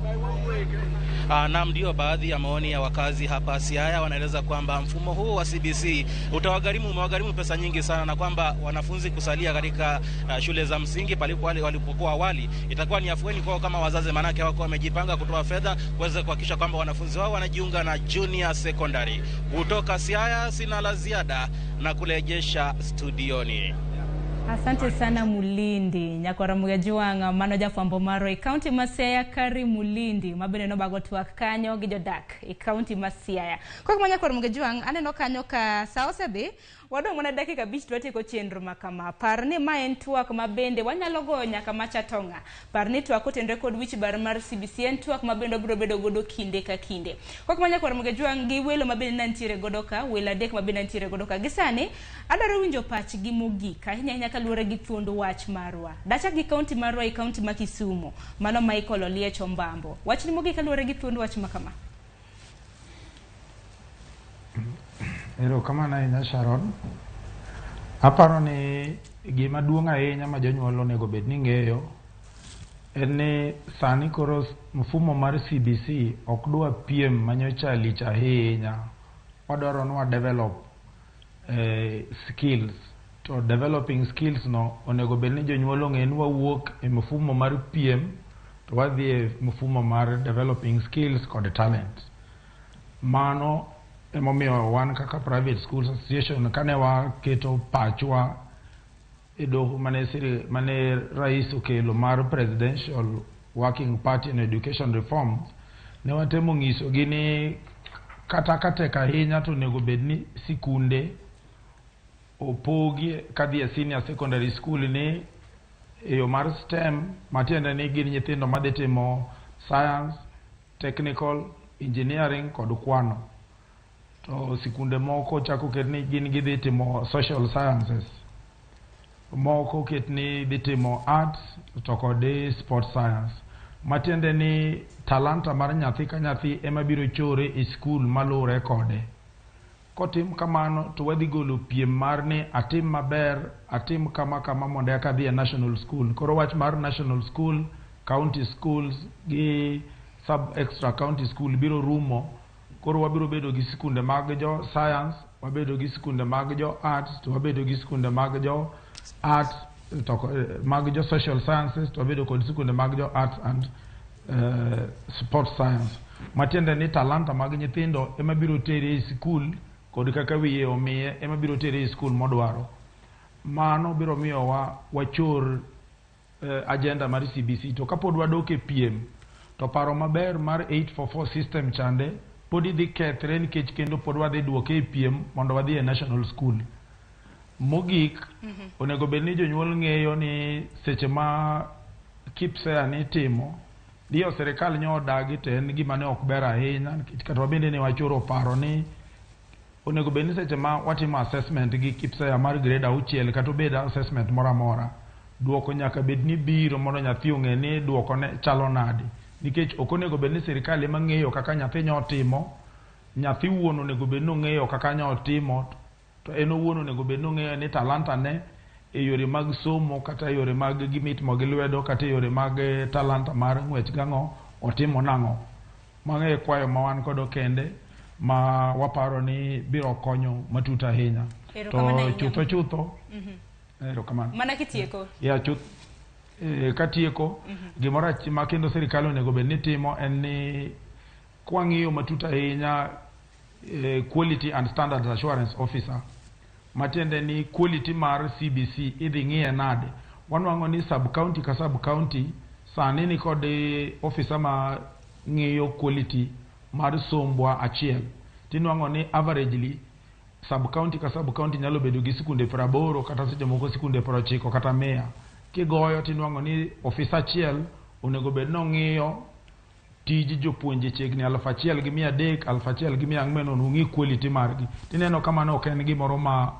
Naam, ndio baadhi ya maoni ya wakazi hapa Siaya wanaeleza kwamba mfumo huu wa CBC umewagharimu pesa nyingi sana, na kwamba wanafunzi kusalia katika shule za msingi palipo walipokuwa awali itakuwa ni afueni kwao kama wazazi, manake wako wamejipanga kutoa fedha kuweza kuhakikisha kwamba wanafunzi wao wanajiunga na junior secondary. Kutoka Siaya sina la ziada na kurejesha studioni. Asante sana Mulindi. Nyakwara Mugejwang' mano jafwambo marwa e kaunti ma Siaya Kari Mulindi mabende nobago twak kanyo gi jodak e kaunti ma Siaya. Kok ma Nyakwara Mugejwang' aneno kanyo ka sa osedhi, wadong' mana dakika 5 to watieko chenro ma kama. Par ni ma en twak ma bende wanyalo goyo nyaka macha tonga. Par ni twak otenre kod wich bar mar CBC en twak ma bende wabiro bedo godo kinde ka kinde. Kok ma Nyakwara Mugejwang' gi welo ma bende nantiere godo ka, welo adek ma bende nantiere godo ka. Gi sani adwaro winjo pachgi mogik ahinya ahinya kaluwore gi thuond wach marwa. Dachak gi kaunti marwa e kaunti ma Kisumu, mano Michael Oliech Ombambo. Wachni mogik kaluwore gi thuond wach ma kama. Erokamano ahinya Sharon. Aparo ni gima duong' ahinya ma jonyuol onego bed ni ng'eyo en ni sani koro mfumo mar CBC ok dwa piem manyocha lich ahinya. Wadwaro ni wa develop skills. To developing skills no onego bed ni jonyuol ong'e ni wawuok e mfumo mar piem to wadhi e mfumo mar developing skills kod talent. Mano emomiyo wan kaka Private Schools Association kane waketo pachwa e doho mane rais okelo mar Presidential Working Party on Education Reform, ne watemo nyisogi ni kata ka tek ahinya to onego bed ni sikunde opogi kadhi e senior secondary school ni e yo mar STEM, matiende ni gin nyithindo madhi timo science, technical, engineering kod kwano. To sikunde moko chako ket ni gin gidhi timo social sciences, moko ket ni dhi timo arts to kod sport science. Matiende ni talanta mar nyathi ka nyathi ema biro chore e skul maluwore kode. Kotim kamano to wadhi golo piem mar ni atim maber, atim kama kama mondo eka adhi e national school. Koro wach mar national school, county schools gi sub extra county school biro rumo. Koro wabiro bedo gi sikunde mag jo science, wabedo gi sikunde mag jo arts, to wabedo gi sikunde mag jo arts to mag jo social sciences, to wabedo kod sikunde mag jo arts and sport science. Matiende ni talanta mag nyithindo ema biro tere e sikul kod kaka wiye omiye ema biro tere e sikul modwaro. Mano biro miyowa wachor agenda mar CBC. To kapod wadok e piem to paro maber mar 844 system chande pod idhi kethre nikech kendo pod wadhi duoke e piem mondo wadhi e national school. Mogik, onego bed ni jonyuol ng'eyo ni seche ma KPSEA ni timo, diyo sirikal nyo odagi to en gima ne ok ber ahinya nikech kata wabende ne wachoro paro ni onego bed ni seche ma watimo assessment gi KPSEA mar grade 6 kata obed assessment moro amora, duoko nyaka bed ni biro mondo nyathi ong'e ni duoko ne chalo nade. Nikech ok onego bed ni sirikal ema ng'eyo kaka nyathi nyo timo, nyathi wuon onego bed ni ong'eyo kaka nyo timo, to en owuon onego bed ni ong'eyo ni talanta ne e yore mag somo kata e yore mag gimitimo gi lwedo kata e yore mag talanta mar ng'wech gang'o otimo nang'o. Mano e kwayo ma wan godo kende ma waparo ni biro konyo matut ahinya. Erokamano To ahinya. chutho chutho, erokamano. Mana kitieko. Ya chuth katieko gimoro ma kendo sirikal onego bed ni timo en ni kwang'iyo matut ahinya quality and standards assurance officer matiende ni quality mar CBC idhi ng'iye nade wanwang'o ni sub county ka sub county sani ni kod officer ma ng'iyo quality mar sombwa achiel tinwang'o ni averagely sub county ka sub county nyalo bedo gi sikunde 80 kata seche moko sikunde 90 kata 100 kigoyo tinwang'o ni ofisa achiel onego bed nong'iyo tij jopuonje chiegni 1300 1400 mondo ong'i quality margi tineno ka mano ok en gimoro ma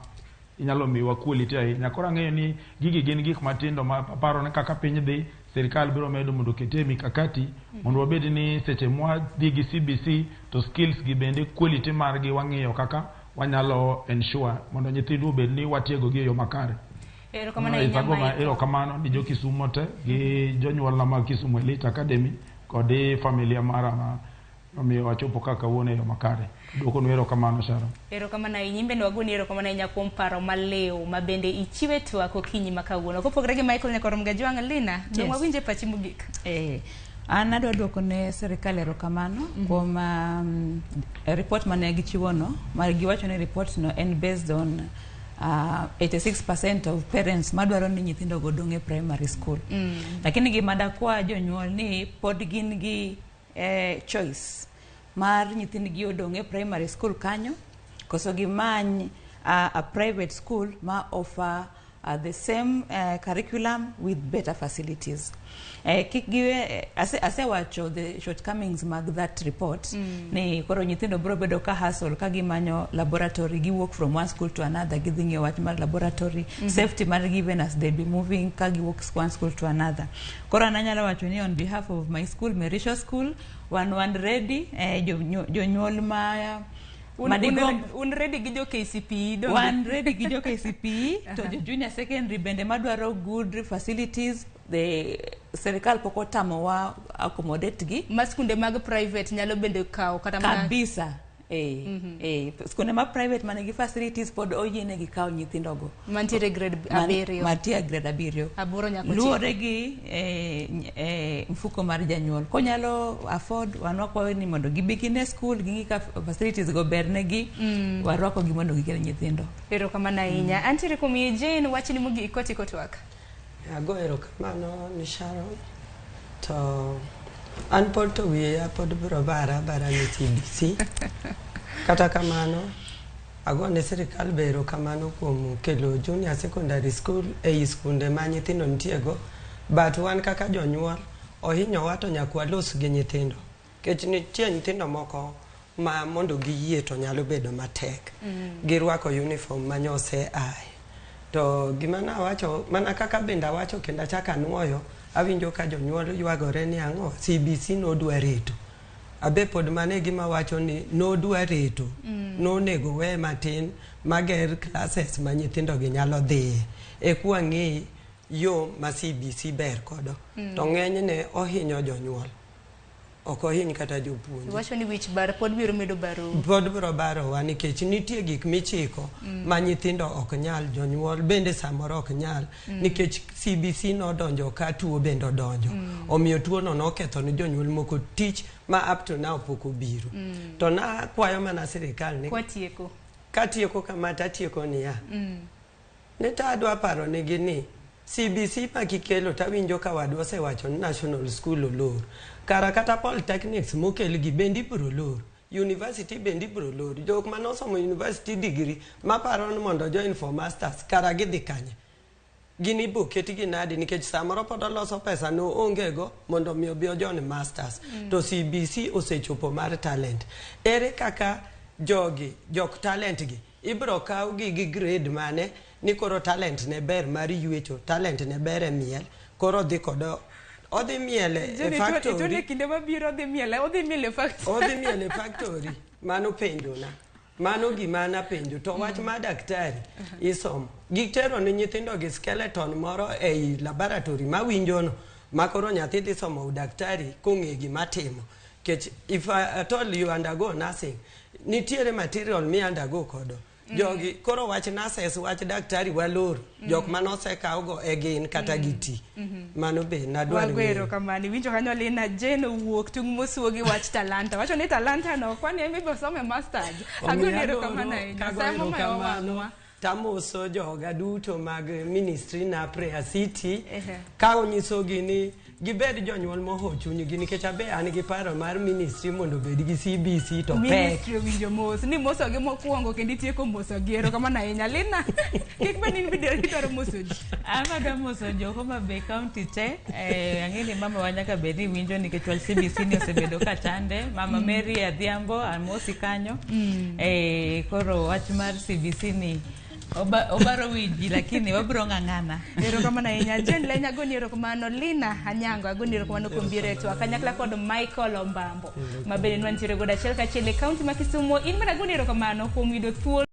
inyalo miwa quality ahinya koro ang'eyo ni gigi gin gik matindo ma aparo ni kaka piny dhi sirikal biro medo mondo oketie mikakati mondo wabed ni seche mwadhi gi CBC to skills gi bende quality margi wang'iyo kaka wanyalo ensure mondo nyithindwa obed ni watiego gi e yo makare. Erokamano ahinya Ago Michael. erokamano ni jo Kisumo te gi jonyuolna mag Kisumu Elite Academy kod familia mara ma omiyo wachopo kaka kawuono e yo makare. Duokonu erokamano Sharon. Erokamano ahinya in bende wagoni erokamano ahinya kuom paro maliw ma bende ichiwe twak okinyi ma kawuono. Kopogore gi Michael Nyakoro Mgajwang' Lina, dong' Yes. wawinje pachi mogik. An adwa duoko ne sirikal erokamano kuom report mane gichiwo no, ma giwacho ni report no en based on 86% of parents madwaro ni nyithindo go odong' e primary school. Lakini gima dakwa jonyuol ni pod gin gi choice mar nyithindgi odong' e primary school kanyo koso gimany a private school ma offer the same curriculum with better facilities. Kik giwe asewacho the shortcomings mag that report ni koro nyithindo biro bedo ka hustle ka gimanyo laboratory, giwuok from one school to another, gidhi ng'iyo wach mar laboratory, safety margi even as they be moving ka giwuok one school to another. Koro an anyalo wacho ni on behalf of my school, Merisho School, wan ready, jonyuol ma Un ready gi jo KCPE donge? Wan ready gi jo KCPE to jo junior secondary bende madwaro good facilities, the serikal pok otamowa accommodate gi. Ma skunde mag private nyalo bende kawo kata mana kabisa. Skunde ma private manigi facilities pod oyienegi kawo nyithindogo mantiere grade 7. Mantie grade 7. 8 nyaka 9. Luwore gi mfuko mar janyuol konyalo afford, wan wakwayo ni mondo gibi gine school ging'i ka facilities go ber negi, warwakogi mondo gikel nyithindo. Erokamano ahinya. Antiere kuom yie Jane, wachni mogik kotieko twak. Ago erokamano ni Sharon to an pod to wiya pod biro bara bara ni CBC. Kata kamano ago ne sirikal be erokamano kuom kelo junior secondary school ei skunde ma nyithindo nitiego, but wan kaka jonyuol ohinyowa to nyaka walos gi nyithindo nikech nitie nyithindo moko ma mondo giyie to nyalo bedo matek. Girwako uniform manyose aye to gima nawacho mana kaka bende awacho kendo achako anuoyo awinjo ka jonyuol ywagore ni ang'o CBC nodwa reto abe pod mano e gima wacho ni nodwa reto. Nonego we matin mager classes ma nyithindo gi nyalo dhiye eka wang'e yo ma CBC ber kodo. To ng'enyne ohinyo jonyuol, ok ohiny kata jopuonje. Iwacho ni wich bar pod biro medo baro. Pod biro barowa nikech nitie gik michiko ma nyithindo ok nyal, jonyuol bende samoro ok nyal nikech CBC nodonjo ka tuo bende odonjo. Omiyo tuo no noketho ne jonyuol moko tich ma up to now pok obiro. To nakwayo mana sirikal ni Kwatieko. Katieko kama tatieko niya, ni to adwa paro negi ni CBC ma kikelo tawinjo ka wadwa osewacho ni national school olor kara kata polytechnics mokel gi bende ibiro lor, university bende ibiro lor, jok manosomo university degree maparo ni mondo join for masters kara gidhi kanye, gin ibo ketgi nadi nikech samoro pod oloso pesa no onge go mondo mi obi ojoin masters. To CBC osechopo mar talent, ere kaka jogi jok talent gi ibiro kaw gi gi grade mane ni koro talent ne ber mar ywecho, talent ne ber e miel, koro dhi kod Odhi miele e Jane, factory. itone kinde mabiro odhi miele, odhi miele factory. Odhi miele e factory. Mano penjo na. Mano gima napenjo. To wach mar daktari isomo. Gitero ne nyithindo gi skeleton moro ei laboratory mawinjo no ma koro nyathi dhi somo udaktari kong'e gima timo. Kech if at all you undergo nursing, nitiere material mi undergo kodo. Jogi koro wach nurses, wach daktari waloro. Jok manosekaw go e gin kata giti. Mano be nadwaro Wago ng'eyo. erokamano. Iwinjo kanyo Lina Jane owuok tung' mosuo gi wach talanta. Wacho ni talanta no kwani en mibo some masters. Agoni erokamano ahinya. Kago Samo ma erokamano. owang'wa. Tamoso joga duto mag ministry na Prayer City Ehe. ka onyisogi ni gibed jonyuol moho chunygi nikech abe an gi paro mar ministry mondo obed gi CBC to pek. Ministry owinjo mos ni mosogi mokwongo kendo itieko mosogi. Erokamano ahinya. Lina, kik bed ni in bende idwaro moso ji. An adwa moso jo Homa Bay County te. Ang'e ni mama wa nyaka bed ni winjo nikech wach CBC ni osebedo ka chande. Mama Mary Adhiambo amosi kanyo. Koro wach mar CBC ni obaro wi ji lakini wabiro ng'ang'ana. Erokamano ahinya. Jane Lenya agoni erokamano. Lina Anyango agoni erokamano kuom biro e twak kanyakla kod Michael Ombambo ma bende nwantiere godo achiel kachiel e kaunti ma Kisumu. In bende agoni erokamano kuom yudo thuolo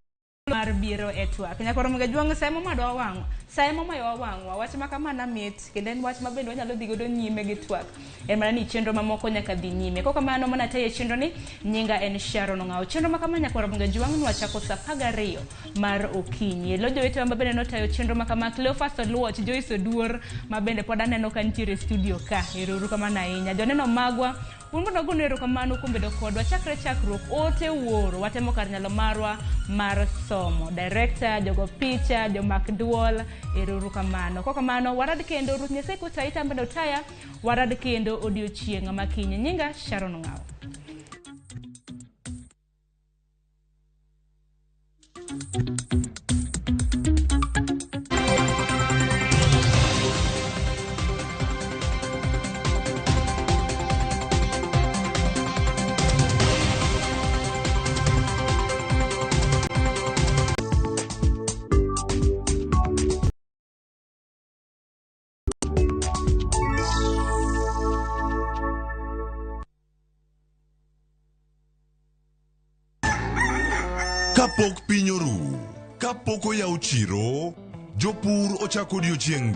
mar biro e twak. Nyakoro Jwang' sa ema madwa wang'wa, sa ema omayowa wang'wa. Wach ma kamana mit kendo en wach ma bende wanyalo dhi godo nyime gi twak. En mana ni chenro mamoko nyaka dhi nyime. Kok kamano mana tayo chenro ni nyinga en Sharon Ong'awo. Chenro ma kama Nyakwar Ramogi Jwang' nwachako sa 12 mar okinyi. Lo jowetewa ma bende notayo chenro ma kama Cleophas Oluoch, Joyce Oduor ma bende pod aneno ka nitiere e studio ka. Ero uru kamano ahinya. Joneno magwa un bende wagonu erokamano kuom bedo kodwa chakre chakruok ote wuoro watemo kar nyalo marwa mar somo. Director, jogo picha, jomak duol, ero uru kamano. Kok kamano warad kendo Ruoth Nyasaye kotayi tambe otaya warad kendo odiochieng' ma kiny. Nyinga Sharon Ong'awo. Kapok piny oru, kapok oyaw chiro, jopur ochako odiochieng'